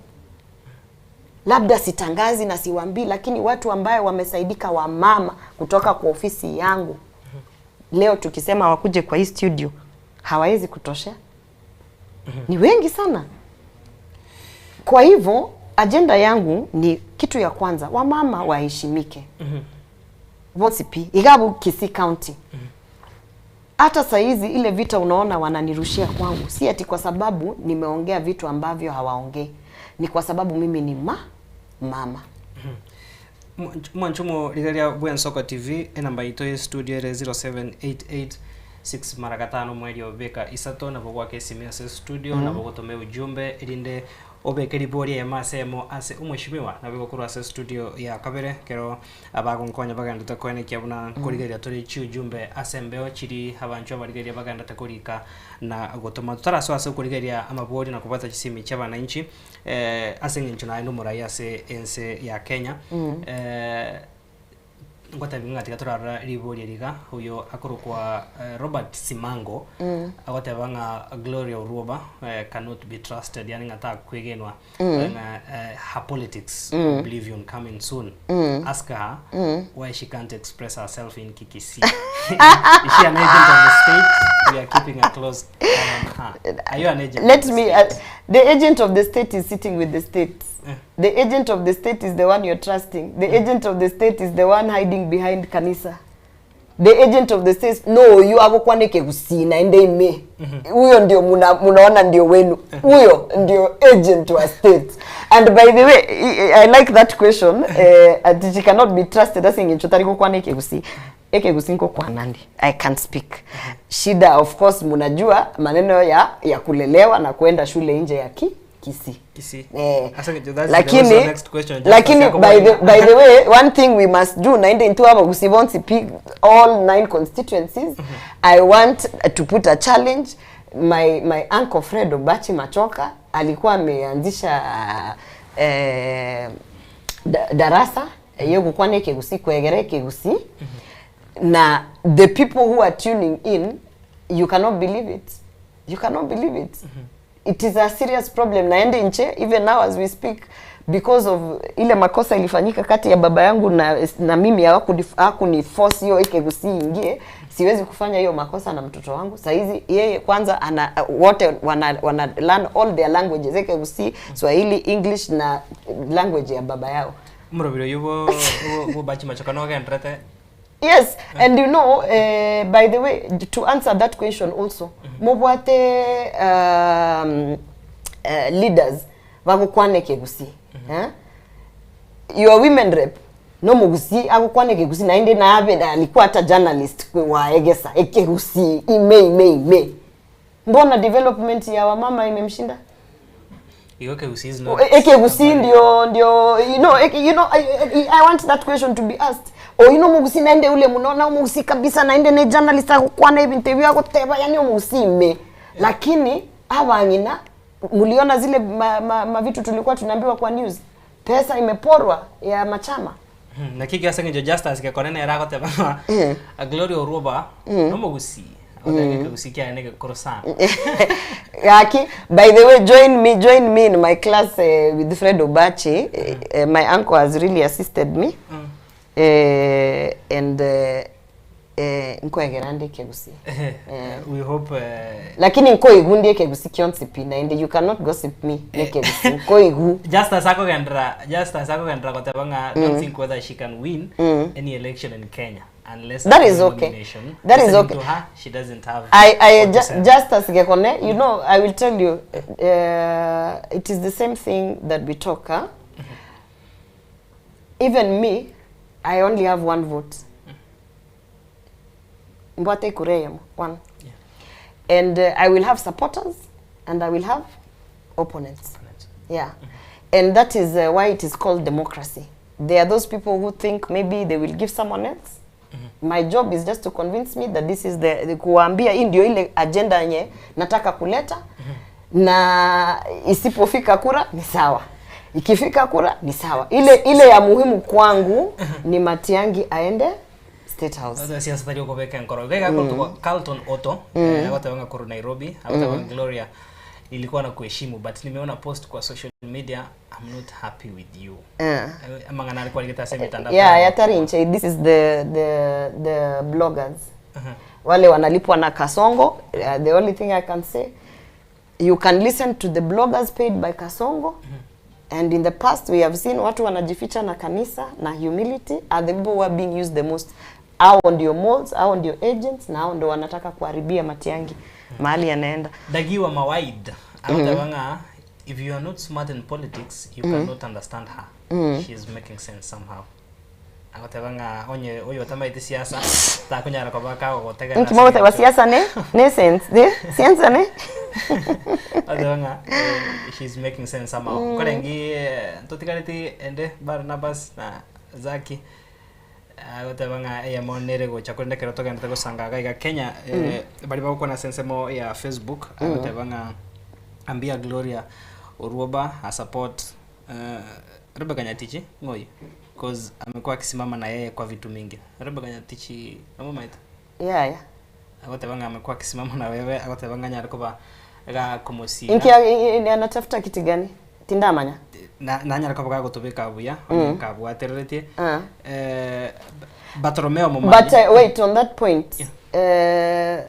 Labda sitangazi na siwaambii, lakini watu ambayo wamesaidika wamama kutoka kwa ofisi yangu leo tukisema wakuje kwa hii studio hawawezi kutoshea, ni wengi sana. Kwa hivyo agenda yangu ni kitu ya kwanza, wamama waheshimike. Vosipi igabu Kisii County. Hata saizi ile vita unaona wananirushia kwangu, si ati kwa sababu nimeongea vitu ambavyo hawaongei, ni kwa sababu mimi ni mama. Mwanchumo rigeria bwensoko TV enamba ito ye studio ere 0788 6 mara gatano omoerio beka isato nabo goaka esimi ase estudio nabo gotoma eujumbe erinde obeke ribori eyemo ase eyemo ase omweshimiwa nabo igokorwa ase estudio ya kabere ekero abagonkonya bagenderete koenekia buna nkorigereria tore chiujumbe ase embeo chiri abanchwa abarigereria bagenderete korika na gotoma. Totarasoa ase okorigereria amabori na kobwata chisimi chia abananchi ase eng'encho naye nomorai ase ense ya Kenya. Ngotebi ng'a tiga torarora ribori eri iga, oyo akorokwa Robert Simango, agoteba ng'a Gloria Orwoba cannot be trusted, yaani ng'a takwegenwa, ng'a her politics oblivion coming soon. Ask her why she can't express herself in Kikisii. Is she an agent of the state? We are keeping a close eye on her. Are you an agent Let of the me state? the agent of the state is sitting with the state. The agent of the state is the one you're trusting. The agent of the state is the one hiding behind kanisa. The agent of the state no oyo agokwana ekegusii naende ime. Huyo ndio muna, munaona ndio wenu. Huyo ndio agent wa state. And by the way, I, I like that question. Eh, ati she cannot be trusted ase eng'encho tari gokwana ekegusii. Ekegusii nkokwana nde. I can speak. Shida of course munajua maneno ya ya kulelewa na kuenda shule nje ya ki Kisii. Kisii. Eh, Ase eng'encho that's the lakini also next question just lakini ase by the, akoboria. by the way one thing we must do naende intwe abagusii bonsi pi all nine constituencies i want to put a challenge my, my uncle Fred Obachi Machoka alikuwa ameanzisha eh, da, darasa yegokwana ekegusii kwegera ekegusii na the people who are tuning in you cannot believe it you cannot believe it it is a serious problem naende nche even now as we speak because of ile makosa ilifanyika kati ya baba yangu na, na mimi hakuni force hiyo ekegusii ingie siwezi kufanya hiyo makosa na mtoto wangu saizi yeye kwanza ana wote wana, wana learn all their languages ekegusii swahili english na language ya baba yao Omorobiri oyio bo bo Obachi Machoka nogenderete Yes, and you know, by the way, to answer that question also, mobwate leaders bagokwana ekegusii eh? Your women rep no mogusii agokwana ekegusii naende nabe alikuwa hata journalist wa Egesa ekegusii ime ime ime mbona development ya wamama imemshinda Igo ekegusii is not ekegusii ndio ndio you know, you know I want that question to be asked o ino omogusii naende ule munaona omogusii kabisa naende ne journalist agokwana ebinto ebio agoteba yani omogusii ime lakini abang'ina muliona zile ma, ma, ma vitu tulikuwa tunaambiwa kwa news pesa imeporwa ya machama Naki ekiase eng'encho Justus Gekone nere agoteba ng'a Gloria Orwoba nomogusii agoteba ng'a ekegusii kiaye negekoro sana. Gaki, by the way, join me in my class with Fred Obachi. My uncle has really assisted me. And nkoegera ndi ekegusii. We hope Lakini nkoigu ndi ekegusii kionsi pi naende you cannot gossip me nekegusii nkoigu. Justus akogendera Justus akogendera goteba ng'a don't think whether she can win any election in Kenya unless That is a okay. nomination. That is Listening okay. to her, she doesn't have I 4%. Justus Gekone, you know, I will tell you, it is the same thing that we talk. Huh? Even me, I only have one vote. Mbwate kureyemo, one. And I will have supporters and I will have opponents. Yeah. And that is why it is called democracy. There are those people who think maybe they will give someone else. My job is just to convince me that this is the kuwaambia hii ndio ile agenda yenye nataka kuleta na isipofika kura ni sawa. Ikifika kura ni sawa. Ile ile ya muhimu kwangu ni Matiang'i aende State House. Sasa siasa tari okobeka enkoro iga mm. Carlton Otto agoteba ng'a korwa Nairobi agoteba ng'a Gloria nilikuwa na kuheshimu but nimeona post kwa social media I'm not happy with you amang'ana ari kwarigete ase emitandao Yeah, ya Tarinche. This is the bloggers. Wale wanalipwa na Kasongo. The only thing I can say, you can listen to the bloggers paid by Kasongo. And in the past we have seen watu wanajificha na kanisa na humility are the people who are being used the most. Hao ndio moles, hao ndio agents na hao ndio wanataka kuharibia Matiang'i mahali anaenda. Dagiwa Mawaid agoteba ng'a if you are not smart in politics you cannot understand her she is making sense somehow. Agoteba ng'a onye oyo otamaeti siasa takonyara koba kagogotegerera Inki ase mogoteba eng'encho siasa ne ne sense ne siasa ne Agoteba ng'a eh, she is making sense somehow. Nkorengi eh, ntotigareti ende Barnabas na Zaki agoteba ng'a eyemo nere gocha korende ekero togenderete gosanga iga iga Kenya eh, baria bagokwana ase ensemo ya Facebook agoteba ng'a ambia Gloria Oruoba a support eh, Rebecca Nyatichi ng'o oyio? Coz amekuwa akisimama na yeye kwa vitu mingi. Rebecca Nyatichi nomomaete? Yaya. Agoteba ng'a amekuwa akisimama na wewe, agoteba ng'a anyare koba gakomosiira. Inki a- anatafuta kiti gani? Tindamanya. Na nanyare koba gagotobeka buya, onye kabwatereretie. Ah. Eh, Bartolomeo Momanyi. But wait, on that point, Yeah.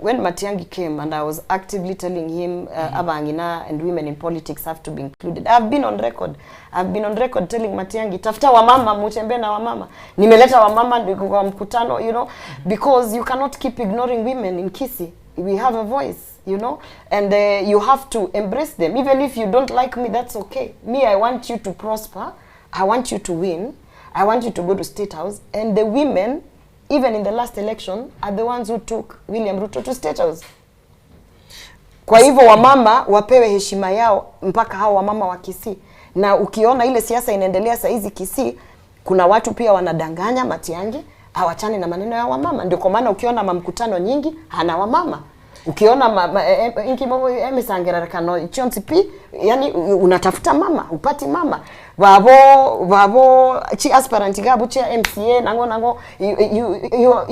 when Matiang'i came and I was actively telling him abang'ina and women in politics have to be included. I've been on record. I've been on record telling Matiang'i, tafuta wamama, mutembee na wamama. Nimeleta wamama ndiko kwa mkutano, you know, because you cannot keep ignoring women in Kisii. We have a voice, you know, and you have to embrace them. Even if you don't like me, that's okay. Me, I want you to prosper. I want you to win. I want you to go to State House. And the women even in the last election are the ones who took William Ruto to State House. Kwa hivyo wamama wapewe heshima yao mpaka hao wamama wa Kisii. Na ukiona ile siasa inaendelea saa hizi Kisii, kuna watu pia wanadanganya Matiang'i awachane na maneno ya wamama. Ndio kwa maana ukiona mamkutano nyingi hana wamama. Ukiona ma, ma, e, e, inki momo emisangererekano chionsi pi, yani unatafuta mama, upati mama. Babo babo chi aspirant gabu chi MCA nango nango you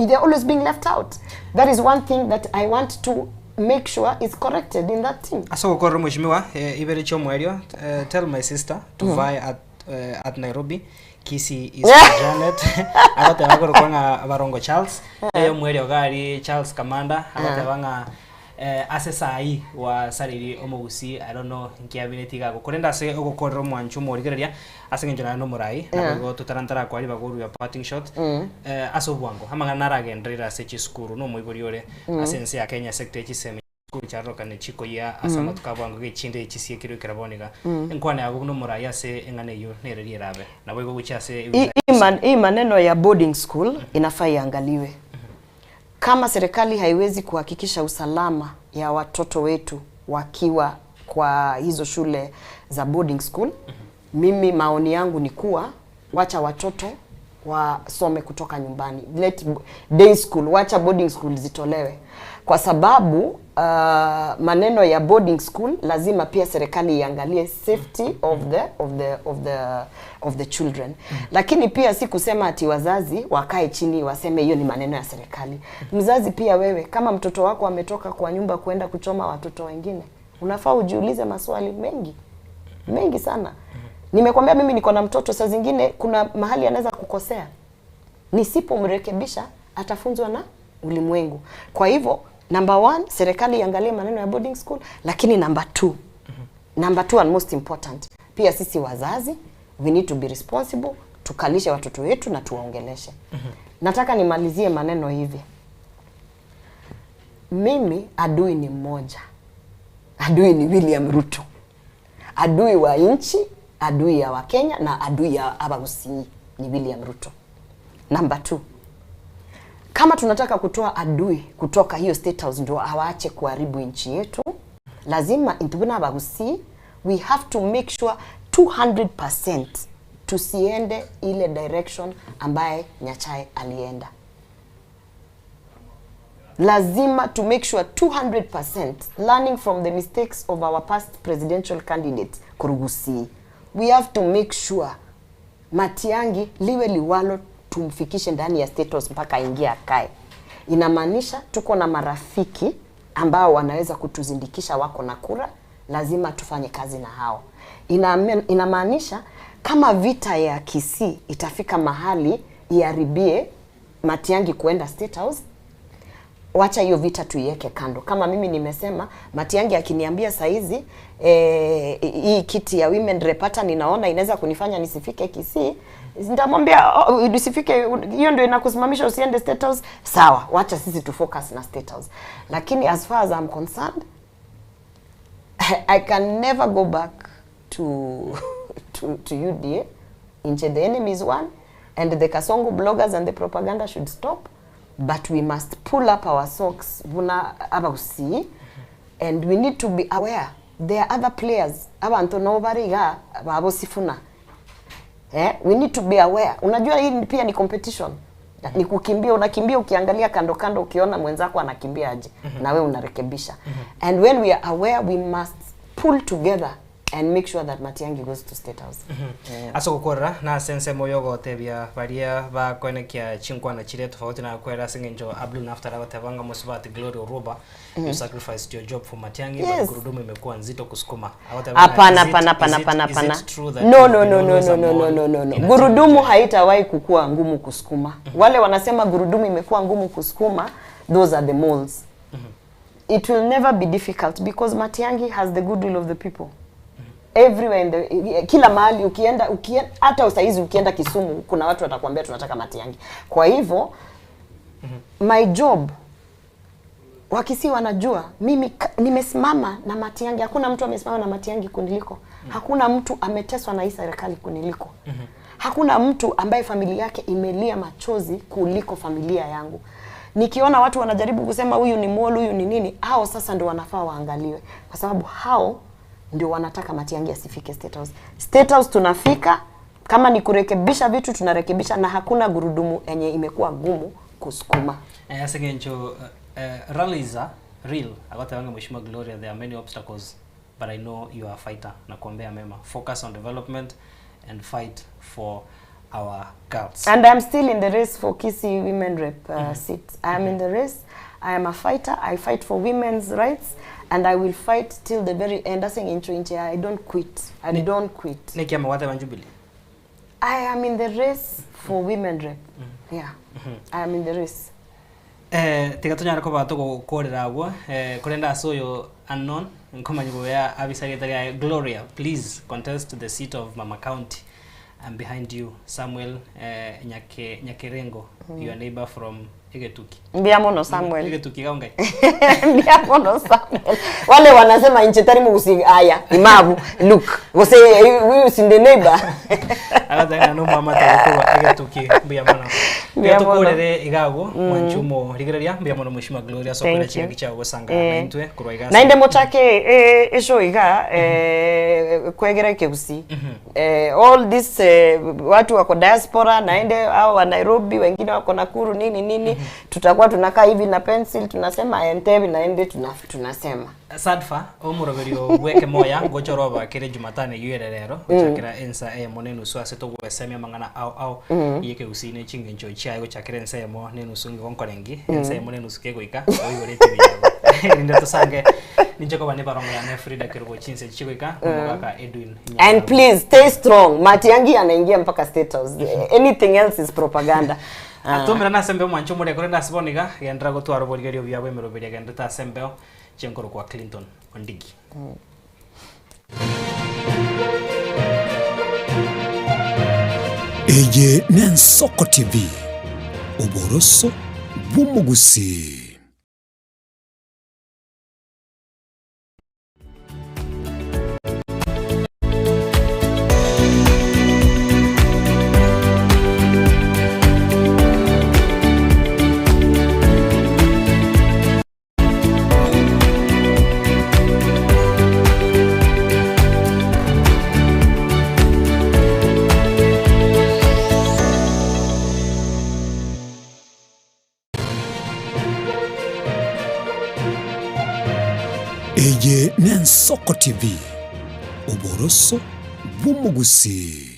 they're always being left out. That is one thing that I want to make sure is corrected in that team. Ase ogokorera omweshimiwa eh, ibere chi'omoerio eh, tell my sister to vie at, eh, at Nairobi Kisii is for Janet agoteba akorokwa ng'a Barongo Charles eyomoerio iga aria Charles Kamanda agoteba ng'a eh, ase saii gwasareiri omogusii I don't know nkiabinetie iga abwo korende ase ogokorera omwancho omorigereria ase eng'encho naye nomorai naboigo totara ntarakwa ribaga orue a parting shot eh, ase obwango amang'ana naragenderere ase chisukuru na omoibori ore ase ense ya Kenya sector ya chisemi chisukuru chiarorokane chikoyia ase amatuko a bwango iga echinde chisiekirwe ekero bono iga enkwana yago buna omorai ase eng'ana eyio nere rierabe naboigo gochia ase Hii ewizara hii man, hii maneno ya boarding school inafaa iangaliwe. Kama serikali haiwezi kuhakikisha usalama ya watoto wetu wakiwa kwa hizo shule za boarding school, mimi maoni yangu ni kuwa wacha watoto wasome kutoka nyumbani. Let day school, wacha boarding school zitolewe, kwa sababu maneno ya boarding school lazima pia serikali iangalie safety of the of the of the of the children. Lakini pia si kusema ati wazazi wakae chini waseme hiyo ni maneno ya serikali. Mzazi pia wewe, kama mtoto wako ametoka kwa nyumba kwenda kuchoma watoto wengine, unafaa ujiulize maswali mengi mengi sana. Nimekwambia mimi niko na mtoto, saa zingine kuna mahali anaweza kukosea, nisipomrekebisha atafunzwa na ulimwengu. Kwa hivyo number one, serikali iangalie maneno ya boarding school, lakini number two, number two and most important, pia sisi wazazi we need to be responsible, tukalishe watoto wetu na tuwaongeleshe. Nataka nimalizie maneno hivi. Mimi adui ni mmoja, adui ni William Ruto, adui wa nchi, adui ya Wakenya na adui ya Abagusii ni William Ruto. Number two, kama tunataka kutoa adui kutoka hiyo State House ndio awaache kuharibu nchi yetu, lazima intubuna Abagusii, we have to make sure 200% tusiende ile direction ambaye Nyachae alienda. Lazima to make sure 200% learning from the mistakes of our past presidential candidates Kurugusi. We have to make sure Matiang'i liwe liwalo, tumfikishe ndani ya State House mpaka aingie akae. Inamaanisha tuko na marafiki ambao wanaweza kutuzindikisha, wako na kura, lazima tufanye kazi na hao. Inamaanisha kama vita ya Kisii itafika mahali iharibie Matiang'i kuenda State House, wacha hiyo vita tuiweke kando. Kama mimi nimesema, Matiang'i akiniambia saizi hii kiti ya women rep hata ninaona inaweza kunifanya nisifike Kisii, nitamwambia oh, nisifike, hiyo ndio inakusimamisha usiende State House. Sawa, wacha sisi tu focus na State House. Lakini as far as I'm concerned, I can never go back to UDA. Inche the enemy is one. And the Kasongo bloggers and the propaganda should stop but we must pull up our socks buna abagusii and we need to be aware there are other players abanto nabo bare igaa babosifuna eh, we need to be aware. Unajua hii pia ni competition ni kukimbia, unakimbia ukiangalia kando kando, ukiona mwenzako anakimbia aje na we unarekebisha. And when we are aware we must pull together and make sure that Matiang'i goes to State House. Yeah. Ase ogokorera na ase ensemo y'ogotebia baria bakoenekia chinkwana chiria tofauti na gokwera ase eng'encho Abdul Naftali agoteba ng'a mosubati Gloria Oruba you sacrificed your job for Matiang'i but Yes. gurudumu imekuwa nzito kusukuma. Agoteba ng'a Hapana, is it- hapana, hapana, is it- hapana, is hapana. it true that No, you've no, been no, no, always no, a no, no, mole no, no, no. in a team Gurudumu project? haitawahi kukua ngumu kusukuma. Wale wanasema gurudumu imekuwa ngumu kusukuma, those are the moles. It will never be difficult because Matiang'i has the goodwill of the people. Everywhere in the, kila mahali ukienda, ukienda hata saizi ukienda Kisumu kuna watu watakwambia tunataka Matiang'i. Kwa hivyo my job Wakisii wanajua mimi nimesimama na Matiang'i. Hakuna mtu amesimama na Matiang'i kuniliko. Hakuna mtu ameteswa na hii serikali kuniliko. Hakuna mtu ambaye familia yake imelia machozi kuliko familia yangu. Nikiona watu wanajaribu kusema huyu ni mole, huyu ni nini, hao sasa ndio wanafaa waangaliwe, kwa sababu hao ndio wanataka Matiang'i asifike State House. State House tunafika, kama ni kurekebisha vitu tunarekebisha, na hakuna gurudumu yenye imekuwa gumu kusukuma. Eh, ase eng'encho eh, rallies are real agoteba ng'a Mheshimiwa Gloria there are many obstacles but I know you are a fighter na kuombea mema focus on development and fight for our girls. And I'm still in the race for Kisii Women Rep seat. I am in the race. I am a fighter. I fight for women's rights and I will fight till the very end. Ase eng'encho inche I don't quit. I don't quit. Naki amagwateba Jubilee? I am in the race for women rep. Yeah. I am in the race. Eh, tiga tonyare koba togokorera agwo eh, korende ase oyo unknown nkomanya bobe abisa erieta riaye Gloria please contest the seat of Mama County I'm behind you Samuel eh, Nyake, Nyakerengo your neighbor from Egetuki Mbia mono Samuel. Egetuki iga ongai Mbia mono Samuel. Wale wanasema inche tari mugusi aya imabu look gose huyu si the neighbor. Agateba ng'a nomwamate gokorwa Egetuki mbuya mono. Tiga Mbuya mono. tokorere iga agwo mwanche omorigereria mbuya mono Mheshimiwa Gloria ase okore Thank you. chingaki chiago gosanga naintwe korwa iga ase Naende mochake eshow iga kwegera ekegusii. All this watu wako diaspora naende hao wa Nairobi wengine wako Nakuru nini nini tutakuwa tunakaa hivi na pencil tunasema Entebbe naende tunasema. Sadfa, omoroberio bw'ekemoya ngocha oroba kere Jumatano eyio ere rero gochakera ensa eyemo na enusu ase togoesemia amang'ana ao ao y'ekegusii ne chingencho chiaye gochakera ensa eyemo na enusu nigo nkorengi ensa eyemo na enusu kegoika oigore etibi yago erinde tosange ninche koba nebarongo yane Frida Kerubo chinsa echi chigoika omogaka Edwin And Nyararo. please stay strong. Matiang'i anaingia mpaka State House. Anything else is propaganda. Atomerane ase embeo mwanche omoreko rende ase bono iga genderera gotwara oborigereria obuya bw'emeroberio egenderete ase embeo Chenkorokwa Clinton Ondigi. Eye n'Ensoko TV, oboroso bw'omogusii. Eye n'Ensoko TV, oboroso bw'omogusii.